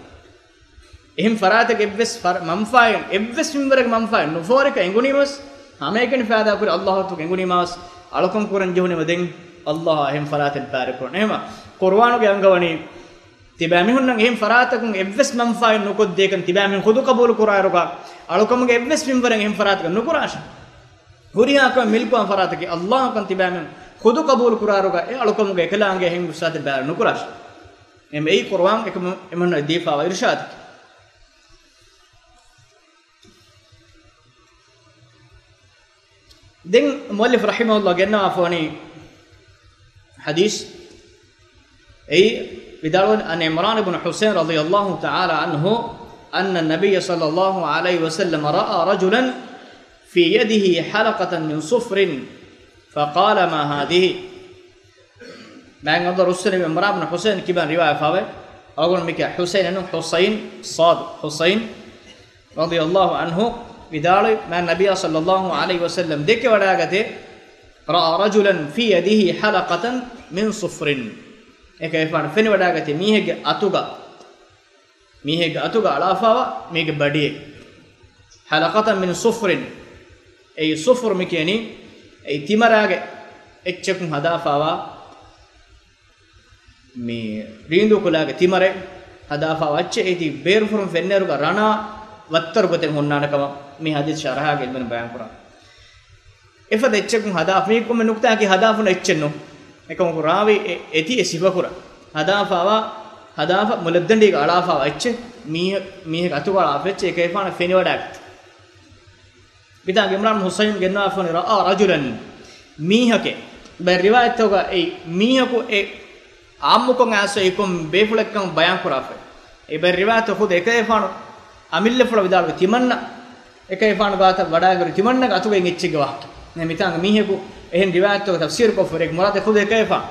އެހެން ފަރާތެއްގެ އެއްވެސް ފަރ-، މަންފާއެއް، އެއްވެސް މިންވަރެއްގެ މަންފާއެއް ނުފޯރިކަން އެނގުނީމަވެސް، ހަމައެކަނި ފައިދާ ކުރި ﷲ އަށް އެނގުނީމަވެސް، އަޅުކަން ކުރަން ޖެހުނީމަ ދެން ﷲ އަށް އެހެން ފަރާތެއް ބައިވެރި ކުރަން. އެހެންވީމަ، ޤުރުއާނުގެ އަންގަވަނީ، ތިބާމީހުންނަށް އެހެން ފަރާތަކުން އެއްވެސް މަންފާއެއް ނުކޮށްދޭކަން ތިބާމީހުން ޚުދު ޤަބޫލު ކުރާއިރުގަ، އަޅުކަމުގެ އެއްވެސް މިންވަރެއް އެހެން ފަރާތަކަށް ނުކުރާށޭ. ހުރިހާ ކަމެއް މިލްކުވާ ފަރާތަކީ ﷲ ކަން ތިބާމީހުން ޚުދު ޤަބޫލު ކުރާއިރުގަ، އެ އަޅުކަމުގެ އެކަލާނގެ އެހެން ފުރުޞަތެއް ބައިވެރި ނުކުރާށޭ. އެމް އެއީ ޤުރުއާން އެކަމު އެމަންނަށް ދީފާވާ އިރުޝާދަކީ. ދެން މުއައްލިފު ރަޙިމަހުﷲ ގެންނަވާފަވަނީ ޙަދީޘް. އެއީ ވިދާޅުވަނީ، عن عمران بن حصين رضي الله تعالى عنه أن النبي صلى الله عليه وسلم رأى رجلا في يده حلقة من صفر فقال: ما هذه؟ މާތް އަލްލާ ރުއްސުނި ޢިމްރާން ބިން ޙުޞައިން ކިބަން ރިވާޔަތް ފާވެ. އަޅުގަނޑު މިކަ ޙުޞައިން ނޫން، ޙުޞައިން، ޞާދު، ޙުޞައިން ރަޟިޔަﷲ ޢަންހު ވިދާޅުވި، މާތް ނަބިއްޔާ ޞައްލަﷲ ޢަލައިހި ވަސައްލަމް ދެކެވަޑައިގަތޭ، رأى رجلا في يده حلقة من صفر. އެކަލޭގެފާނު ފެނިވަޑައިގަތީ މީހެއްގެ އަތުގަ މީހެއްގެ އަތުގަ އަޅާފާވާ މީގެ ބަޑިއެއް. حلقة من صفر. އެއީ ޞުފުރު މި ކިޔަނީ އެއީ ތިމަރާގެ އެއްޗަކުން ހަދާފާވާ، މި ރީނދޫ ކުލާގެ ތިމަރެއް ހަދާފާވާ އެއްޗެއް. އެއީ ބޭރުފުރުން ފެންނައިރުގަ ރަނާ ވައްތަރު ގޮތެއް ހުންނާނެ ކަމަށް މި ޙަދީޘް ޝަރަޙާގެ ޢިލްމުވެރިން ބަޔާން ކުރާ. އެފަދަ އެއްޗަކުން ހަދާ، މީ ކޮންމެ ނުކުތާއަކީ ހަދާފަ ހުންނަ އެއްޗެއް ނޫން. އެކަމަކު ރާވީ އެ-، އެތި އެ ސިފަކުރާ. ހަދާފާވާ، ހަދާފަ މުލައްދަނޑީގަ އަޅާފާވާ އެއްޗެއް، މީހެއް، މީހެއް އަތުގަ އަޅާފަ އެއްޗެއް އެކަލޭގެފާނަށް ފެނިވަޑައިގަތީ. މިތާގަ ޢިމްރާން ޙުޞައިން ގެންނަވާފަވަނީ، رأى رجلا، މީހަކެއް. ބައެއް ރިވާޔަތްތަކުގަ އެއީ މީހަކު އެ އާއްމުކޮށް އައިސް އެ ކޮން ބޭފުޅެއްކަން ބަޔާން ކުރާފައި. އެ ބައެއް ރިވާޔަތު ޚުދު އެކަލޭފާނު އަމިއްލަފުޅަށް ވިދާޅުވި ތިމަންނަ، އެކަލޭފާނު ގާތަށް ވަޑައިގަތް ތިމަންނަގެ އަތުގައި އެއްޗެއްގެ ވާހަކަ. މިތާނގަ މީހަކު އެހެން ރިވާޔަތުގެ ތަފްސީރު ކޮށްފަ އެ މުރާދު ޚުދު އެކަލޭފާނު،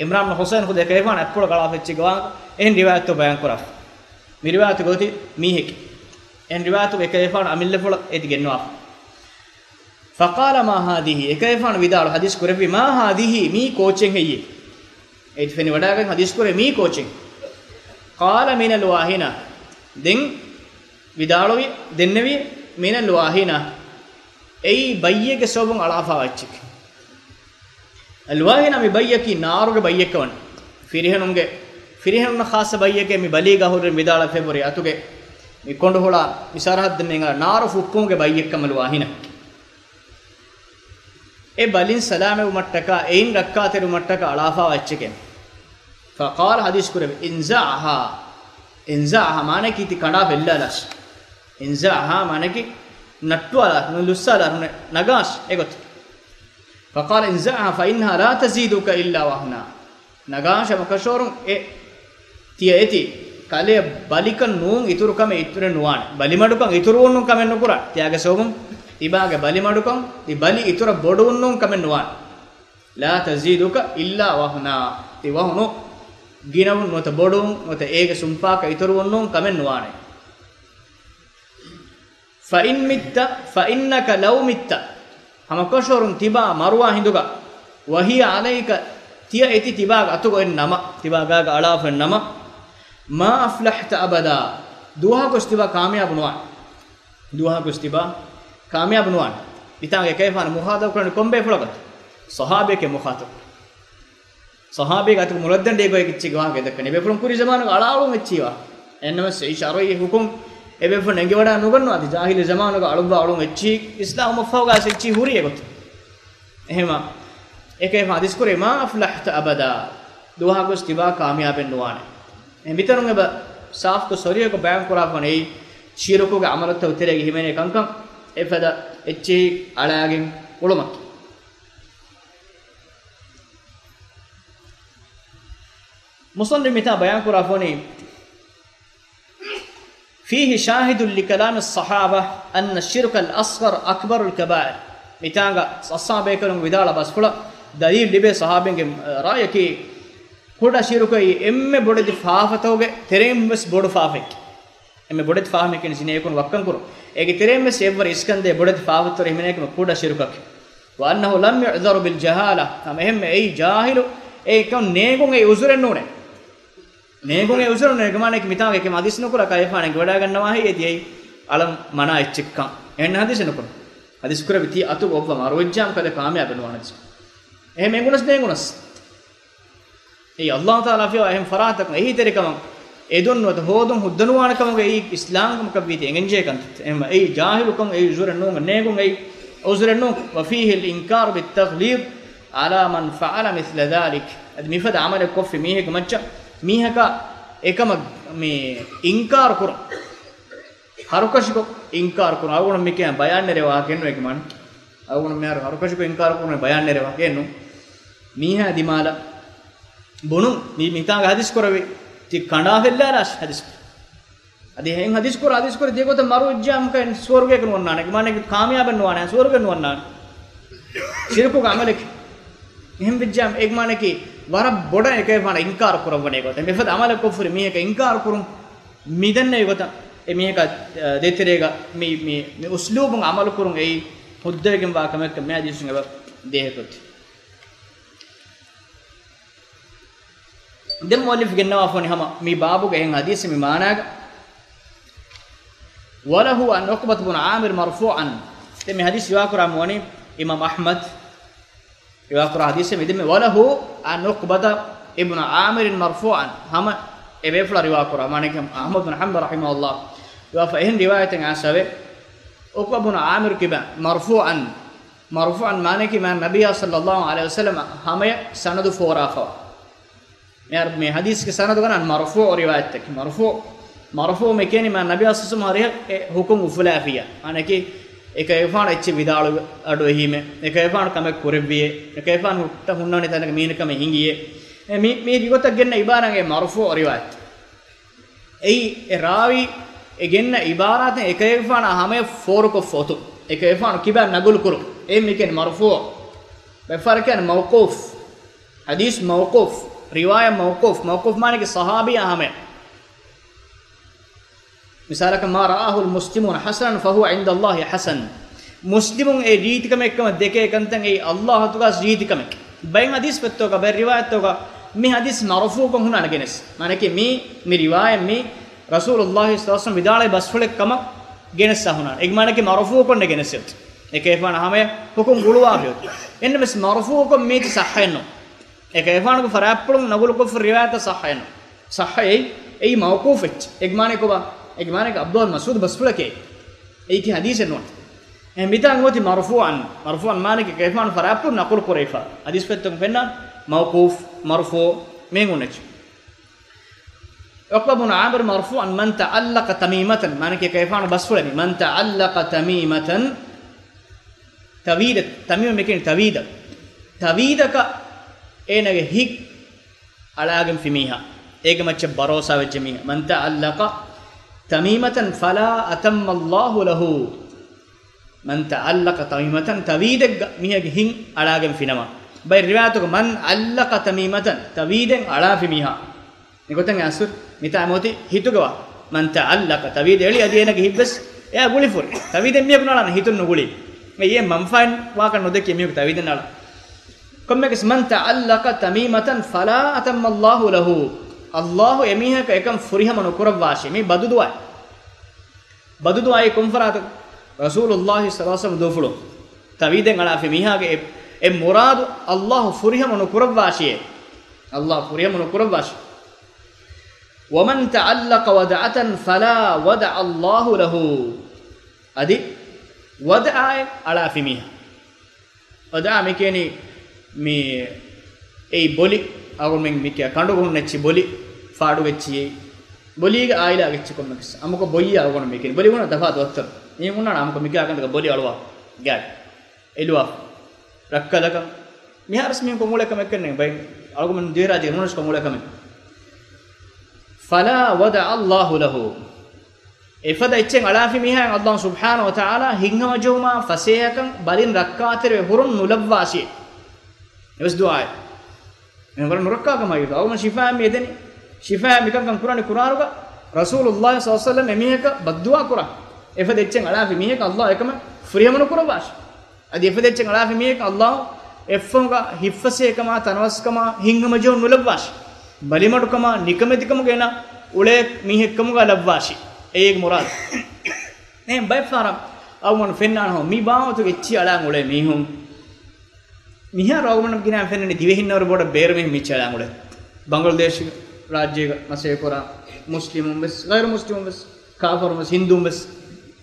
އިމްރާން ޙުސައިން ޚުދު އެކަލޭފާނު އަތްޕުޅަށް އަޅާފަ އެއްޗެއްގެ ވާހަކަ އެހެން ރިވާޔަތު ބަޔާން ކުރާފަ. މި ރިވާޔަތުގަ އޮތީ މީހެކޭ. އެހެން ރިވާޔަތުގަ އެކަލޭފާނު އަމިއްލަފުޅަށް އޭތި ގެންނަވާފަ. فقال ما هذه، އެކަލޭފާނު ވިދާޅު ޙަދީޘް ކުރެއްވި، ما هذه، މީ ކޯޗެއް ހެއްޔޭ؟ އޭތި ފެނިވަޑައިގެން ޙަދީޘް ކުރޭ، މީ ކޯޗެއް؟ قال من الواهنة، ދެން ވިދާޅުވި، ދެންނެވި، من الواهنة، އެއީ ބައްޔެއްގެ ސަބަބުން އަޅާފަވާ އެއްޗެކޭ. އަލްވާހިނާ މި ބައްޔަކީ ނާރުގެ ބައްޔެއްކަމަށް. ފިރިހެނުންގެ، ފިރިހެނުންނަށް ޚާއްޞަ ބައްޔެކޭ. މި ބަލީގަ ހުރި ވިދާޅަ ފެބުރި އަތުގެ މި ކޮނޑު ހުޅާ މި ސަރަހައްދު މި ނާރު ފުއްޕުމުގެ ބައްޔެއްކަމަށް އަލްވާހިނާ. އެ ބަލިން ސަލާމަތްވުމަށްޓަކާ، އެއިން ރައްކާތެރިވުމަށްޓަކާ އަޅާފަވާ އެއްޗެކޭ. فقال، ޙަދީޘް ކުރެވި، انزعها، انزعها މާނައަކީ ތި ކަނޑާ ފެއްލާލާށި. انزعها މާނައަކީ ނައްޓުވާލާށި، ނުލުއްސާލާށި، ނަގާށި، އެގޮތަށް. فقال انزعها فإنها لا تزيدك إلا وهنا. ނަގާށި ހަމަކަށަވަރުން އެ ތިޔަ އެތި ކަލެއަށް ބަލިކަން ނޫން އިތުރު ކަމެއް އިތުރެއް ނުވާނެ. ބަލިމަޑުކަން އިތުރުވުން ނޫން ކަމެއް ނުކުރާ. ތިޔާގެ ސަބަބުން ތިބާގެ ބަލިމަޑުކަން، ތި ބަލި އިތުރަށް ބޮޑުވުން ނޫން ކަމެއް ނުވާނެ. لا تزيدك إلا وهنا. ތި ވަހުނު ގިނަވުން ނުވަތަ ބޮޑުވުން ނުވަތަ އޭގެ ސުންޕާކަށް އިތުރުވުން ނޫން ކަމެއް ނުވާނެ. فإن مت، فإنك لو مت، ހަމަކަށަވަރުން ތިބާ މަރުވާ ހިނދުގަ، وهي عليك، ތިޔަ އެތި ތިބާގެ އަތުގަ އޮތް ނަމަ، ތިބާ ގާގަ އަޅާފަ ނަމަ، ما أفلحت أبدا، ދުވަހަކުވެސް ތިބާ ކާމިޔާބު ނުވާނެ. ދުވަހަކުވެސް ތިބާ ކާމިޔާބު ނުވާނެ. މިތާނގަ އެކަލޭފާނު މުޚާޠަބު ކުރަނީ ކޮން ބޭފުޅަކަށް؟ ޞަޙާބީއެކޭ މުޚާޠަބު. ޞަޙާބީގެ އަތުގަ މުރައްދަން ޑޭގޮތް އެއްޗެއްގެ ވާހަކަ ދައްކަނީ. އެބޭފުޅުން ކުރި ޒަމާނުގަ އަޅާ އަޅުން އެއްޗީ ވާ. އެހެންނަމަވެސް އެއީ ޝަރުޢީ ޙުކުމް. އެބޭފުޅުން އެނގިވަޑާ ނުގަންނަވާ. އަދި ޖާހިލީ ޒަމާނުގަ އަޅުއްވާ އަޅުން އެއްޗީ އިސްލާމް އުމަށްފަހުގަ އެއްޗީ ހުރީ އެގޮތަށް. އެހެމަ އެކަލޭފާނު ޙަދީޘް ކުރޭ، ما أفلحت أبدا، ދުވަހަކުވެސް ތިބާ ކާމިޔާބެއް ނުވާނެ. އެ މިތަނުން އެބަ ސާފުކޮށް ޞަރީޙަކޮށް ބަޔާން ކުރާފަ އޮންނަ އެއީ ޝިރުކުގެ ޢަމަލުތައް ތެރޭގަ ހިމެނޭ ކަންކަން. އެފަދަ އެއްޗެހި އަޅާގެން އުޅުމަކީ. މުޞައްނިފު މިތާ ބަޔާން ކުރާފަ އޮންނަނީ، فيه شاهد لكلام الصحابة أن الشرك الأصغر أكبر الكبائر. މިތާނގަ ޞަޙާބީން ވިދާޅުވި ބަސްފުޅަށް ދަލީލު ލިބޭ ޞަޙާބީންގެ ރާޔަކީ، ކުޑަ ޝިރުކައީ އެންމެ ބޮޑެތި ފާފަތަކުގެ ތެރެއިން ވެސް ބޮޑު ފާފައެކޭ. އެންމެ ބޮޑެތި ފާފައެކޭ ޒިނޭކުން ވައްކަން ކުރުން. އޭގެ ތެރެއިން ވެސް އެއްވަރު އިސްކަންދޭ ބޮޑެތި ފާފަތަކުގެ ތެރެއިން ހިމެނޭ ކުޑަ ޝިރުކަކީ. وأنه لم يعذر بالجهالة، ހަމަ އެހެންމެ އެއީ ޖާހިލު އެކަން ނޭނގުން އެއީ ޢުޛުރެއް ނޫނޭ. ނޭނގުން އެއީ ޢުޛުރެއް ނޫނޭ. އޭގެ މާނައަކީ މިތާގަ އެކަމަ ޙަދީޘް ނުކުރާ ކަލޭފާނު އެނގިވަޑައިގަންނަވާހެއްޔޭ ތިޔައީ އަޅަން މަނާ އެއްޗެއްކަން. އެހެން ޙަދީޘެއް ނުކުރުން. ޙަދީޘް ކުރެއްވި ތި އަތުގަ އޮއްވަ މަރުވެއްޖާމަ ކަލޭ ކާމިޔާބެއް ނުވާނެ. އެހެން އެނގުނަސް ނޭނގުނަސް. އެއީ ﷲ ތަޢާލާ ފިޔަވާ އެހެން ފަރާތަކުން އެހީތެރިކަމަށް އެދުން ނުވަތަ ހޯދުން ހުއްދަ ނުވާނެ ކަމުގައި އެއީ އިސްލާމްކަމަކަށް ވީތީ އެނގެންޖެހޭ ކަންތައްތައް. އެހެންވެ އެއީ ޖާހިލުކަން، އެއީ ޢުޛުރެއް ނޫން، ނޭނގުން އެއީ ޢުޛުރެއް ނޫން. وفيه الإنكار بالتغليظ على من فعل مثل ذلك. އަދި މިފަދަ ޢަމަލެއް ކޮށްފި މީހެއްގެ މައްޗަށް މީހަކާ އެކަމަށް މި އިންކާރު ކުރުން. ހަރުކަށިކޮށް އިންކާރު ކުރުން. އަޅުގަނޑު މިކަން ބަޔާންނެރެވޭ ވާހަކައެއް ނޫން އޭގެ މާނަ. އަޅުގަނޑު މިހާރު ހަރުކަށިކޮށް އިންކާރު ކުރުން ބަޔާންނެރެވޭ ވާހަކައެއް ނޫން. މީހާ ދިމާލަށް ބުނުން. މި-، މިތާނގަ ޙަދީޘް ކުރެއްވި ތި ކަނޑާ ފެއްލާލާށި ޙަދީޘް. އަދި އެހެން ޙަދީޘް ކުރާ، ޙަދީޘް ކުރި ދެގޮތަށް މަރުވެއްޖާމަ ސުވަރުގެއަކަށް ނުވަންނާނެ. އޭގެ މާނައަކީ ކާމިޔާބެއް ނުވާނެ، ސުވަރުގެ ނުވަންނާނެ. ޝިރުކުގެ ޢަމަލެކޭ. އެހެން ވެއްޖާމަ އޭގެ މާނައަކީ ވަރަށް ބޮޑަށް އެކަލޭފާނަށް އިންކާރު ކުރައްވަނީ ގޮތަށް. މިފަދަ ޢަމަލެއް ކޮށްފަ ހުރި މީހަކަށް އިންކާރު ކުރުން. މިދެންނެވި ގޮތަށް އެ މީހަކާ، އަ، ދޭތެރޭގަ މި، މި، މި އުސްލޫބުން ޢަމަލު ކުރުން އެއީ ހުއްދަވެގެންވާ ކަމެއްކަން މި ޙަދީޘުން އެބަ ދޭހަކޮށްތި. ދެން މުއައްލިފު ގެންނަވާފަ ވަނީ ހަމަ މި ބާބުގެ އެހެން ޙަދީޘެއް މި މާނާގަ. وله عن عقبة بن عامر مرفوعا. ދެން މި ޙަދީޘް ރިވާކުރާ މިވަނީ އިމާމް އަޙްމަދު ރިވާކުރާ ޙަދީޘެއް މިދެންމެ. وله عن عقبة بن عامر مرفوعا. ހަމަ އެބޭފުޅާ ރިވާކުރާ، މާނައަކީ އަޙްމަދު ބިން ޙަންބަލް ރަޙިމަހުﷲ ރިވާފަ އެހެން ރިވާޔަތެއް އައިސްފަވޭ. ޢުޤްބަ ބިން ޢާމިރު ކިބަ مرفوعا. މަރުފޫޢަން މާނައަކީ މާތް ނަބިއްޔާ ޞައްލައްލާހު ޢަލައިހި ވަސައްލަމަ ހަމަޔަށް ސަނަދު ފޯރާފަވާ. މިހާރު މި ޙަދީޘްގެ ސަނަދު ގަންނަ މަރުފޫޢު ރިވާޔަތްތަކެއް. މަރުފޫޢު، މަރުފޫޢު މި ކިޔަނީ މާތް ނަބިއްޔާ ޞައްލައްލާހު ޢަލައިހި ވަސައްލަމަ ހަމަޔަށް އެ ޙުކުމް އުފުލާފިއްޔާ. މާނައަކީ އެކަލޭފާނު އެއްޗެއް ވިދާޅު އަޑު އެހީމެ، އެކަލޭފާނު ކަމެއް ކުރެއްވިޔޭ، އެކަލޭފާނު ހުއްޓަ ހުންނާނެ ތަނަކަށް މީނަ ކަމެއް ހިނގިޔޭ. މި، މި ރިވަތަށް ގެންނަ އިބާރާގެ މަރުފޫ ރިވާޔަތް. އެއީ އެ ރާވީ އެ ގެންނަ އިބާރާތެއް އެކަލޭގެފާނާ ހަމަޔަށް ފޯރުކޮށްފަ އޮތުން، އެކަލޭގެފާނު ކިބައިން ނަގުލު ކުރުން. އެ މިކެން މަރުފޫ. ބައެއްފަހަރަކަށް މައުޤޫފް. ޙަދީޘް މައުޤޫފް. ރިވާޔަތް މައުޤޫފް. މައުޤޫފް މާނައަކީ ޞަޙާބީއާ ހަމަޔަށް. މިސާލަކަށް، "ما رآه المسلمون حسنا فهو عند الله حسن." މުސްލިމުން އެ ރީތިކަމެއްކަމަށް ދެކޭ ކަންތައް އެއީ ﷲ އަތުގަސް ރީތިކަމެކޭ. ބައެއް ޙަދީޘް ފޮތްތަކުގަ، ބައެއް ރިވާޔަތްތަކުގަ މި ޙަދީޘް މަރުފޫޢުކޮށް ހުންނާނެ ގެނެސް. މާނައަކީ މި، މި ރިވާޔަތް މި ރަސޫލުﷲ ޞައްލަﷲު ޢަލައިހި ވަސައްލަމަ ވިދާޅުވި ބަސްފުޅެއް ކަމަށް ގެނެސް ހުންނާނެ. އޭގެ މާނައަކީ މަރުފޫޢުކޮށް ނެގެނެސް އޮތް. އެކަލޭގެފާނާ ހަމަޔަށް ޙުކުމް ގުޅުވާފަ އޮތް. އެހެންނަމަވެސް މަރުފޫޢުކޮށް މީތި ޞައްޙައެއް ނޫން. އެކަލޭގެފާނުގެ ފަރާތްޕުޅުން ނަގުލުކޮށްފަ ރިވާޔަތަށް ޞައްޙައެއް ނޫން. ޞައްޙަ އެއީ، އެއީ މައުޤޫފެއްޗެއް. އޭގެ މާނަ ކޮބާ؟ އޭގެ މާނައަކީ ޢަބްދުﷲ ބިން މަސްޢޫދު ބަސްފުޅެކޭ. އެއީކީ ޙަދީޘެއް ނޫން. އެހެން މިތާ އޮތީ މަރުފޫޢަން. މަރުފޫޢަން މާނައަކީ އެކަލޭގެފާނު ފަރާތްޕުޅުން ނަޤުލު ކުރެވިފަ. ޙަދީޘް ފޮތްތަކުން ފެންނަ މައުޤޫފް، މަރުފޫޢު މިހެން ހުންނެއްޗެއް. ޢުޤްބަ ބުނު ޢާމިރު މަރުފޫޢަން، "من تعلق تميمة." މާނައަކީ އެކަލޭގެފާނު ބަސްފުޅެއް މި. "من تعلق تميمة." ތަވީދެއް، ތަމީމަ މިކިޔަނީ ތަވީދަށް. ތަވީދަކަށް އޭނާގެ ހިތް އަޅާގެންފި މީހާ، އޭގެ މައްޗަށް ބަރޯސާ ވެއްޖެ މީހާ. "من تعلق تميمة فلا أتم الله له." "من تعلق تميمة." ތަވީދެއްގަ މީހާގެ ހިތް އަޅާގެން ފިނަމާ. ބައެއް ރިވާޔަތުގަ، "من علق تميمة." ތަވީދެއް އަޅާފި މީހާ. މިގޮތަށް އަސްލު މިތާ އޮތީ ހިތުގަ ވާ. "من تعلق." ތަވީދެއް އެޅި އަދި އޭނާގެ ހިތްވެސް އެއާ ގުޅިފަ ހުރި. ތަވީދެއް މީހަކު އަޅާނަ ހިތުން ނުގުޅީ. އެއީ މަންފާއެއް ވާކަށް ނުދެކި މީހަކު ތަވީދެއް އަޅާ. ކޮންމެއަކަސް، "من تعلق تميمة فلا أتم الله له." ﷲ އެމީހަކަށް އެކަން ފުރިހަމަ ނުކުރައްވާށި. މީ ބަދުދުޢާ. ބަދުދުޢާއީ ކޮންފަރާތަކު؟ ރަސޫލުﷲ ޞައްލަﷲު ޢަލައިހި ވަސައްލަމަ ދޫފުޅު. ތަވީދެއް އަޅާފި މީހާގެ އެ، އެ މުރާދު ﷲ ފުރިހަމަ ނުކުރައްވާށިއޭ. ﷲ ފުރިހަމަ ނުކުރައްވާށި. "ومن تعلق ودعة فلا ودع الله له." އަދި ވަދްޢާއެއް އަޅާފި މީހާ. ވަދްޢާ މިކިޔަނީ މި އެއީ ބޮލި، އަޅުގަނޑުމެން މިކިޔާ ކަނޑުގަ ހުންނަ އެއްޗި ބޮލި، ފާޑުގެ އެއްޗި، ބޮލީގެ އާއިލާގެ އެއްޗި ކޮންމެއަކަސް. އަމުކޮށް ބޮއްޔާ އަޅުގަނޑު މިކިޔަނީ. ބޮލި ހުންނަ ތަފާތު ވައްތަރު. މީ ހުންނާނެ އަމުކޮށް މިކިޔާ ކަނޑުގަ ބޮލި އަޅުވާ ގާތް. އެލުވާފަ. ރައްކަލަކަށް. މިހާރުސް މީހުން ކޮށްއުޅޭ ކަމެއް ކަންނޭނގެ ބައެއް. އަޅުގަނޑު ދިވެހިރާއްޖޭގަ ނޫނަސް ކޮށްއުޅޭ ކަމެއް. فلا ودع الله له. އެފަދަ އެއްޗެއް އަޅާފި މީހާއަށް ﷲ ސުބްޙާނަހޫ ވަތަޢާލާ ހިތްހަމަޖެހުމާ ފަސޭހަކަން ބަލިން ރައްކާތެރިވެ ހުރުން ނުލައްވާށި. އެވެސް ދުޢާއެއް. މި ވަރަށް ނުރައްކާ ކަމާ އިރު. އަޅުގަނޑު ޝިފާ މި އެދެނީ. ޝިފާ މިކަންކަން ކުރާނީ ކުރާރުގަ ރަސޫލުﷲ ޞައްލަﷲު ޢަލައިހި ވަސައްލަމަ އެމީހަކަށް ބައްދުޢާ ކުރާ. އެފަދަ އެއްޗެއް އަޅާފި މީހަކަށް ﷲ އެކަމަށް ފުރިހަމަ ނުކުރައްވާށި. އަދި އެފަދަ އެއްޗެއް އަޅާފި މީހަކަށް ﷲ އެއްފަހުގަ ހިތްފަސޭހަކަމާ، ތަނަވަސްކަމާ، ހިތްހަމަޖެހުން ނުލައްވާށި. ބަލިމަޑުކަމާ، ނިކަމެތިކަމުގަ އޭނާ އުޅޭ މީހެއްކަމުގަ ލައްވާށި. އެއީ އޭގެ މުރާދު. އެހެން ބައެއް ފަހަރަށް އަޅުގަނޑު ފެންނާނެ ހޯ، މި ބާވަތުގެ އެއްޗި އަޅާން އުޅޭ މީހުން. މިހާރު އަޅުގަނޑަށް ގިނަ ފެންނަނީ ދިވެހިންނަށްވުރެ ބޮޑަށް ބޭރު މީހުން މިއްޗި އަޅާން އުޅޭ. ބަނގްލަދޭޝް ރާއްޖޭގަ މަސައްކަތް ކުރާ މުސްލިމުން ވެސް، ޣައިރު މުސްލިމުން ވެސް، ކާފަރުން ވެސް، ހިންދޫން ވެސް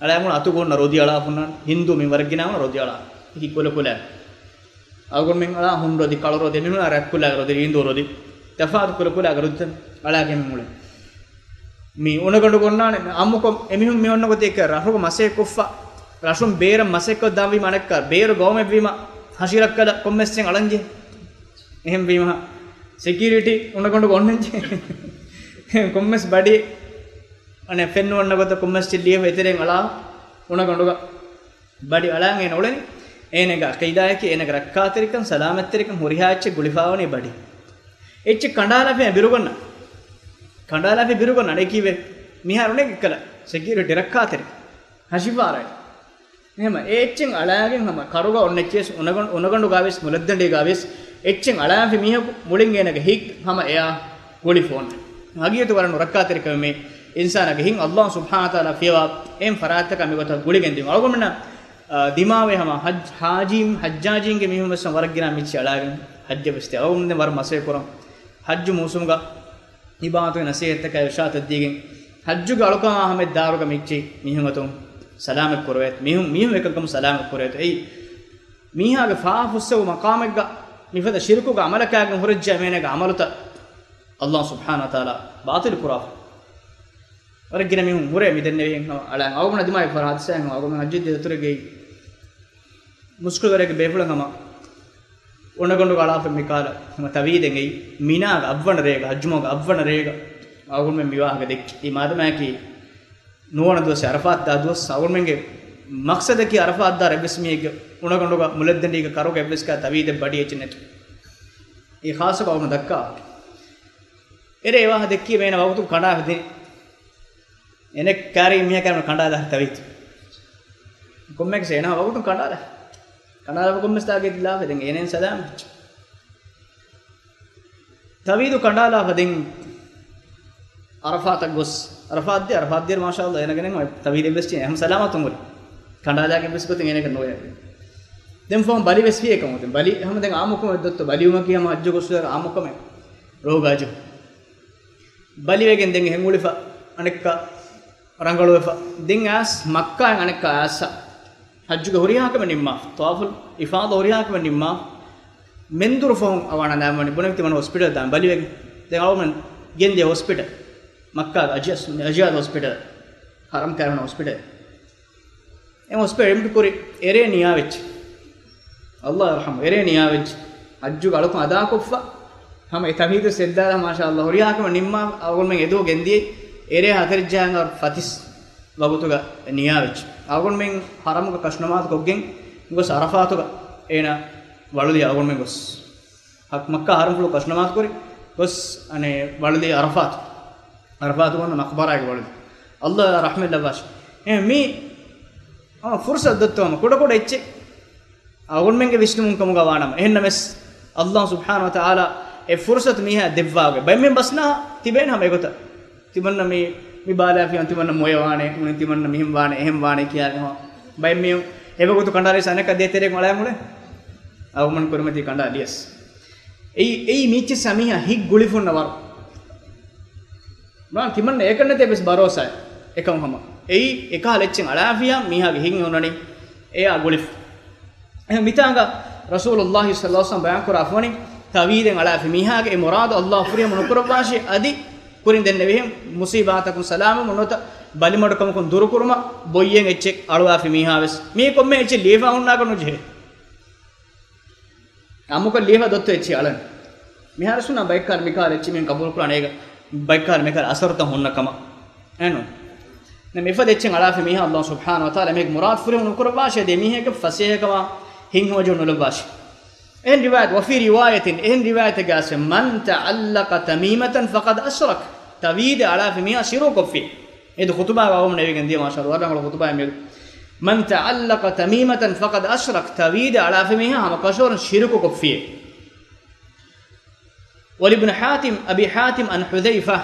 އަޅާން އުޅޭ. އަތުގަ ހުންނަ ރޮދި އަޅާ ހުންނާނެ. ހިންދޫ މިންވަރަށް ގިނަ ހުންނަ ރޮދި އަޅާ. އެކި ކުލަ ކުލަ. އަޅުގަނޑުމެން އަޅާ ހުން ރޮދި، ކަޅު ރޮދި، މިހުން ރަތްކުލަ ރޮދި، ރީނދޫ ރޮދި. ތަފާތު ކުލަ ކުލަ ރޮދިތައް އަޅާގެން އުޅޭ. މި އުނަގަނޑު ގޮންނާނެ، އަމުކޮށް އެމީހުން މި އޮންނަ ގޮތެއް ރަށުގަ މަސައްކަތް ކޮށްފަ، ރަށުން ބޭރަށް މަސައްކަތް ކޮށް ދާންވީމަ އަނެއްކާ، ބޭރު ގައުމެއްވީމަ ހަށިރައްކަލަ ކޮންމެސް އެއްޗެއް އަޅަންޖެ. އެހެންވީމަ ސެކިއުރިޓީ އުނަގަނޑުގަ އޮންނަންޖެ. ކޮންމެސް ބަޑި އަނެއް ފެންނު އޮންނަ ގޮތަށް ކޮންމެސް އެއްޗެއް ލިޔެފަ އެތެރެއިން އަޅާ އުނަގަނޑުގަ ބަޑި އަޅާން އޭނަ އުޅެނީ. އޭނަގެ އަޤީދާއަކީ އޭނަގެ ރައްކާތެރިކަން، ސަލާމަތްތެރިކަން ހުރިހާ އެއްޗެއް ގުޅިފަވަނީ ބަޑި. އެއްޗެއް ކަނޑާލާފަ ބިރުގަންނަ. ކަނޑާލާފަ ބިރުގަންނަ އަނެކީވެ. މިހާރު ނެގި ކަލަ ސެކިއުރިޓީ ރައްކާތެރި. ހަށިފާރައި. އެހެމަ އެ އެއްޗެއް އަޅާގެން ހަމަ ކަރުގަ އޮންނަ އެއްޗެއް ވެސް އުނަގަނޑު، އުނަގަނޑުގަ ވެސް މުލައްދަނޑީގަ ވެސް އެއްޗެއް އަޅާފި މީހަކު މުޅިން އޭނަގެ ހިތް ހަމަ އެއާ ގުޅިފަ އޮންނަ. ހަގީގަތު ވަރަށް ނުރައްކާތެރި ކަމެއް މީ. އިންސާނާގެ ހިތް ﷲ ސުބްޙާނަހޫ ވަތަޢާލާ ފިޔަވާ އެހެން ފަރާތްތަކަށް މިގޮތަށް ގުޅިގެން ދިނުން. އަޅުގަނޑުމެންނަށް، އާ، ދިމާވޭ ހަމަ ޙައްޖް، ޙާޖީން، ޙައްޖާޖީންގެ މީހުން ވެސް ވަރަށް ގިނަ މިއްޗި އަޅާގެން ޙައްޖަށް ވެސް ތި. އަޅުގަނޑުމެން ވަރަށް މަސައްކަތް ކުރަން. ޙައްޖު މޫސުމުގަ އިބާދަތުގެ ނަޞޭޙަތްތަކާއި އިރުޝާދުތައް ދީގެން، ޙައްޖުގެ އަޅުކަމާ ހަމަ ދާރުގަ މިއްޗި މީހުން އަތުން ސަލާމަތް ކުރެވޭތޯ. މީހުން، މީހުން އެކަންކަމުން ސަލާމަތް ކުރެވޭތޯ. އެއީ މީހާގެ ފާފަ ފުއްސެވު މަޤާމެއްގަ މިފަދަ ޝިރުކުގެ ޢަމަލަކާގެން ހުރެއްޖެ އެމީހާގެ ޢަމަލުތައް ﷲ ސުބްޙާނަހޫ ވަތަޢާލާ ބާޠިލު ކުރާފަ. ވަރަށް ގިނަ މީހުން ހުރޭ މި ދެންނެވި އަޅާ. އަޅުގަނޑު ދިމާވި ފަރާތް ހާދިސާއެއް އަޅުގަނޑު ޙައްޖަށް ދިޔަ ދަތުރެއްގައި މުސްކުޅިވަރެއްގެ ބޭފުޅެއް ހަމަ އުނަގަނޑުގަ އަޅާފަ މިކަހަލަ ހަމަ ތަވީދެއް އެއީ، މިނާގަ އަށްވަނަ ރޭގަ، ޙައްޖު މަހުގަ އަށްވަނަ ރޭގަ އަޅުގަނޑުމެން މި ވާހަކަ ދެއްކި. އެ މާދަމާއަކީ ނުވަނަ ދުވަސް އަރަފާތް ދާ ދުވަސް، އަޅުގަނޑުމެންގެ މަޤްޞަދަކީ އަރަފާތް ދާ އެއްވެސް މީހެއްގެ އުނަގަނޑުގަ މުލައްދަނޑީގަ ކަރުގަ އެއްވެސް ކަހަލަ ތަވީދެއް ބަޑި އެއްޗެއް ނެތު. އެ ޚާއްޞަކޮށް އަޅުގަނޑު ދައްކާ. އެރޭ އެ ވާހަކަ ދެއްކީ މޭނަ ވަގުތުން ކަނޑާ ދިން. އެނެއް ކާރި މީހަކަށް ކަނޑާލާ ތަވީދު. ކޮންމެއަކަސް އޭނާ ވަގުތުން ކަނޑާލާ. ކަނޑާލާ ކޮންމެސް ތާގީދު ލާފަ ދެން އޭނައިން ސަލާމް. ތަވީދު ކަނޑާލާފަ ދެން އަރަފާތަށް ގޮސް. އަރަފާތް ދިޔަ، އަރަފާތް ދިޔަ މާޝާﷲ އޭނަގެނެން ތަވީދެއް ވެސް އެހެން ސަލާމަތުން ހުރި. ކަނޑާލާގެން ވެސް ގޮތެއް އޭނަގެ ނުވޭ. ދެން ފަހުން ބަލި ވެސް ވި އެކަމު. ދެން ބަލި ހަމަ ދެން އާއްމުކަމެއް ދޮއްތޯ ބަލިވުމަކީ ހަމަ ހައްޖު ގޮސް އާއްމުކަމެއް. ރޯގާޖު. ބަލިވެގެން ދެން އެހެން އުޅިފަ އަނެއްކާ ރަނގަޅުވެފަ. ދެން އައިސް މައްކާއިން އަނެއްކާ އައިސް ހައްޖުގެ ހުރިހާ ކަމެއް ނިންމާ، ޠަވާފުލް އިފާޟާ ހުރިހާ ކަމެއް ނިންމާ، މެންދުރު ފަހުން އަވާނަ ނާމަނި ބުނެ ތިމަން ހޮސްޕިޓަލް ދާން ބަލިވެގެން. ދެން އަޅުމެން ގެންދިޔަ ހޮސްޕިޓަލް، މައްކާގެ އަޖިޔާދު ހޮސްޕިޓަލް، ހަރަމް ކައިރިވަނަ ހޮސްޕިޓަލް. އެ ހޮސްޕިޓަލް އެޑްމިޓް ކުރި އެރޭ ނިޔާވެއްޖެ. ﷲ އަރްޙަމް، އެރޭ ނިޔާވެއްޖެ. ހައްޖުގެ އަޅުކަން އަދާކޮށްފަ، ހަމަ އެ ތަވީދު ސެއްދާލާ މާޝާﷲ ހުރިހާ ކަމެއް ނިންމާ، އަޅުގަނޑުމެން އެދުވަހު ގެންދިޔައީ އެރޭ ހަތަރެއްޖަހާ އަހަރު ފަތިސް ވަގުތުގަ ނިޔާވެއްޖެ. އަޅުގަނޑުމެން ޙަރަމުގަ ކަށުނަމާދު ކޮށްގެން ގޮސް ޢަރަފާތުގަ އޭނާ ވަޅުލި އަޅުގަނޑުމެން ގޮސް. ހަ-، މައްކާ ޙަރަމްފުޅު ކަށުނަމާދު ކުރި ގޮސް، އަނެއް، ވަޅުލި ޢަރަފާތު. ޢަރަފާތު ވަންނަ މަޤްބަރާގެ ވަޅުލި. ﷲ ރަޙްމަތް ލައްވާށި. އެ މީ، އާ، ފުރުޞަތު ދޮއްތޯ ހަމަ ކުޑަކުޑަ އެއްޗެއް. އަޅުގަނޑުމެންގެ ވިސްނުމުން ކަމުގަ ވާނަމަ. އެހެންނަމަވެސް، ﷲ ސުބްޙާނަހޫ ވަތަޢާލާ އެ ފުރުޞަތު މީހާ ދެއްވާގެ. ބައެއްމެން ބަސްނާ ތިބޭނެ ހަމަ އެގޮތަށް. ތިމަންނަ މި، މި ބާލާފިޔަން ތިމަންނަ މޮޔަ ވާނެ، ތިމަންނަ މިހެން ވާނެ، އެހެން ވާނެ ކިޔާގެ ހަމަ. ބައެއް މީހުން އެވަގުތު ކަނޑާލި ސަނަކަށް ދޭތެރޭގަ އަޅާ މުޅެ. އަޅުގަނޑު ކުރިމަތީ ކަނޑާ ލިޔަސް. އެއީ، އެއީ މީއްޗިއްސާ މީހާ ހިތް ގުޅިފުންނަ ވަރު. މާ ތިމަންނަ އެކަން ނެތޭ ވެސް ބަރޯސާ އެކަމު ހަމަ. އެއީ އެކަހަލަ އެއްޗެއް އަޅާފިޔާ މީހާގެ ހިތް އޮންނަނީ އެއާ ގުޅިފަ. އެހެން މިތާނގަ ރަސޫލުﷲ ޞައްލަﷲ ޢަލައިހި ވަސައްލަމް ބަޔާން ކުރާ ފުވަނީ ތަވީދެއް އަޅާފި މީހާގެ އެ މުރާދު ﷲ ފުރިހަމަ ނުކުރައްވާށޭ އަދި ކުރިން ދެންނެވިހެން މުޞީބާތަކުން ސަލާމަތް ނުވަތަ ބަލިމަޑުކަމަކުން ދުރުކުރުމަށް ބޮއްޔެއް އެއްޗެއް އަޅުވާފި މީހާ ވެސް މީ ކޮންމެ އެއްޗެއް ލިޔެފަ ހުންނާކަށް ނުޖެހޭ. އާއްމުކޮށް ލިޔެފަ ދޮއްތޯ އެއްޗެއް އަޅަން. މިހާރު ސުންނަ ބައެއްކާރު މިކާރު އެއްޗެއް މިހެން ޤަބޫލު ކުރާނެ އޭގަ ބައެއްކާރު މިކާރު އަސަރުތައް ހުންނަ ކަމަށް. އެނު. ނަ މިފަދަ އެއްޗެއް އަޅާފި މީހާ ﷲ ސުބްޙާނަހޫ ވަތަޢާލާ އެމީހެއްގެ މުރާދު ފުރިހަމަ ނުކުރައްވާށޭ އަދި އެމީހެއްގެ ފަސޭހަކަމާ ހިތްހަމަޖެހުން ނުލައްވާށޭ. އެހެން ރިވާޔަތް، وفي رواية، އެހެން ރިވާޔަތެއްގައި އައިސް، من تعلق تميمة فقد أشرك، ތަވީދެއް އަޅާފި މީހާ ޝިރުކު ކޮށްފި. އެދު ޚުތުބާ ވަވަމުން އެވިގެން ދިޔަ މާޝާﷲ ވަރަށް ރަނގަޅު ޚުތުބާއެއް މިއަދު. من تعلق تميمة فقد أشرك، ތަވީދެއް އަޅާފި މީހާ ހަމަ ކަށަވަރުން ޝިރުކު ކޮށްފި. ولابن حاتم، أبي حاتم عن حذيفة،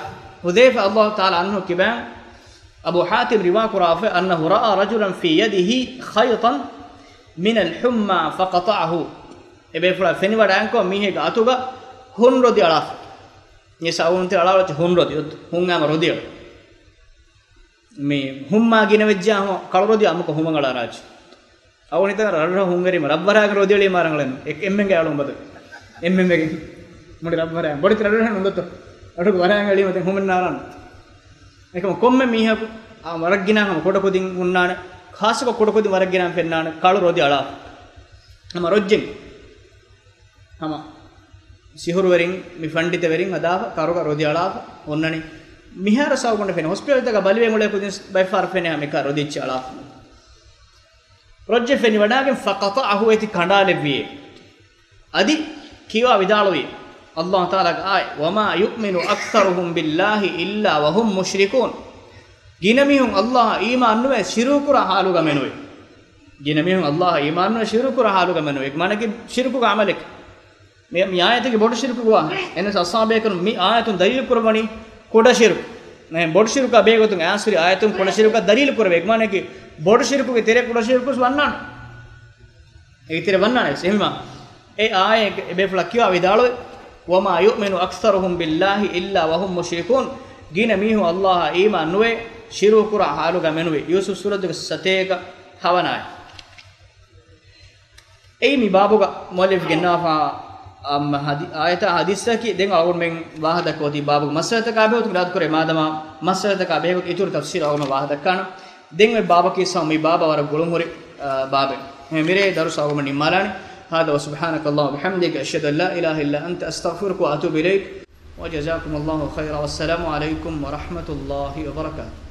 ޙުޛައިފާ ރަޟިޔަﷲ ތަޢާލާ ޢަންހު ކިބައިން އަބޫ ޙާތިމް ރިވާ ކުރާފަ، أنه رأى رجلا في يده خيطا من الحمى فقطعه. އެބޭފުޅާ ފެނިވަޑައިގެން މީހެއްގެ އަތުގަ ހުން ރޮދި އަޅާފަ. މި ސައުންތި އަޅާފަ ހުންރޮދި، ހުން އާމަ ރޮދިއަޅު. މި ހުންމާ ގިނަވެއްޖާ ހު-، ކަޅު ރޮދި އަމުކޮށް ހުމަން އަޅާ ރާޖު. އަވަނިތަ ރަށްރަށް ހުންގެރީމަ ރަށްވަރާގެ ރޮދިއަޅީމާ ރަނގަޅެއް ނު. އެ-، އެންމެންގެ އަޅުން ބަދަ. އެންމެންގެ މުޅި ރަށްވަރާ. ބޮޑެތި ރަށްރަށް ނުދޮތޯ. ރަށުގެ ވަރާގެ އެޅީމަ ދެން ހުމަން ނާރާން. އެކަމަ ކޮންމެ މީހަކު އާ ވަރަށް ގިނަ ހަމަ ކުޑަކުދިން ހުންނާނެ. ޚާއްޞަކޮށް ކުޑަކުދިން ވަރަށް ގިނަ ފެންނާނެ. ކަޅު ރޮދި އަޅާ. ހަމަ ރޮއްޖެން. ހަމަ ސިހުރުވެރިން، މި ފަންޑިތަވެރިން ހަދާފަ، ކަރުގަ ރޮދި އަޅާފަ އޮންނަނީ. މިހާރު ސައުގުނޑަ ފެނެ ހޮސްޕިޓަލްތަކަށް ބަލިވެ އުޅޭ ކުދިން ބައެއް ފަހަރު ފެނެ ހަމަ އެކާ ރޮދި އެއްޗެއް އަޅާފަ. ރޮއްޖެ ފެނިވަޑާގެން فقطعه އެތި ކަނޑާލެއްވިއޭ. އަދި ކިޔާ ވިދާޅުވި، ﷲ ތަޢާލާގެ އާޔަތް، وما يؤمن أكثرهم بالله إلا وهم مشركون. ގިނަ މީހުން ﷲ އަށް އީމާން ނުވޭ، ޝިރުކުރާ ހާލުގަ މެނުވޭ. ގިނަ މީހުން ﷲ އަށް އީމާން ނުވޭ، ޝިރުކުރާ ހާލުގަ މެނުވޭ. މާނަކީ ޝިރުކުގެ ޢަމަލެކެ. މި، މި އާޔަތަކީ ބޮޑު ޝިރުކުގެ ވާހަކަ. އެހެނަސް އަޞްޙާބޭކަނުން މި އާޔަތުން ދަލީލު ކުރައްވަނީ ކުޑަ ޝިރުކު. ނޭ، ބޮޑު ޝިރުކާ ބެހޭގޮތުން އާސިރި އާޔަތުން ކުޑަ ޝިރުކާ ދަލީލު ކުރެވޭ. މާނަކީ ބޮޑު ޝިރުކުގެ ތެރޭ ކުޑަ ޝިރުކު ވެސް ވަންނާނެ. އޭގެ ތެރޭ ވަންނާނެ ވެސް. އެހެންވީމާ، އެ އާޔަތް އެބޭފުޅާ ކިޔާ ވިދާޅުވި، وما يؤمن أكثرهم بالله إلا وهم مشركون. ގިނަ މީހުން ﷲ އަށް އީމާން ނުވޭ، ޝިރުކުރާ ހާލުގަ މެނުވީ. ޔޫސުފް ސޫރަތުގެ ސަތޭކަ ހަވަނަ އާޔަތް. އެއީ މި ބާބުގަ މުއައްލިފް ގެންނާފާ، އަމް، ހަދި-، އާޔަތާ ހަދީސްތަކީ ދެން އަޅުގަނޑުމެން ވާހަކަ ދައްކަވަތީ ބާބުގެ މައްސަލަތަކާ ބެހޭގޮތުން އިރާދަކުރޭ މާދަމާ މައްސަލަތަކާ ބެހޭގޮތުން އިތުރު ތަފްސީލް އަޅުގަނޑު ވާހަކަ ދައްކާނަން. ދެން އޮތް ބާބަކީ ސައު މި ބާބަށް ވަރަށް ގުޅުންހުރި، އާ، ބާބެއް. އެހެން މިރޭ ދަރުސް އަޅުގަނޑު ނިންމާލާނީ. هذا وسبحانك اللهم وبحمدك، أشهد أن لا إله إلا أنت، أستغفرك وأتوب إليك. وجزاكم الله خيرا، والسلام عليكم ورحمة الله وبركاته.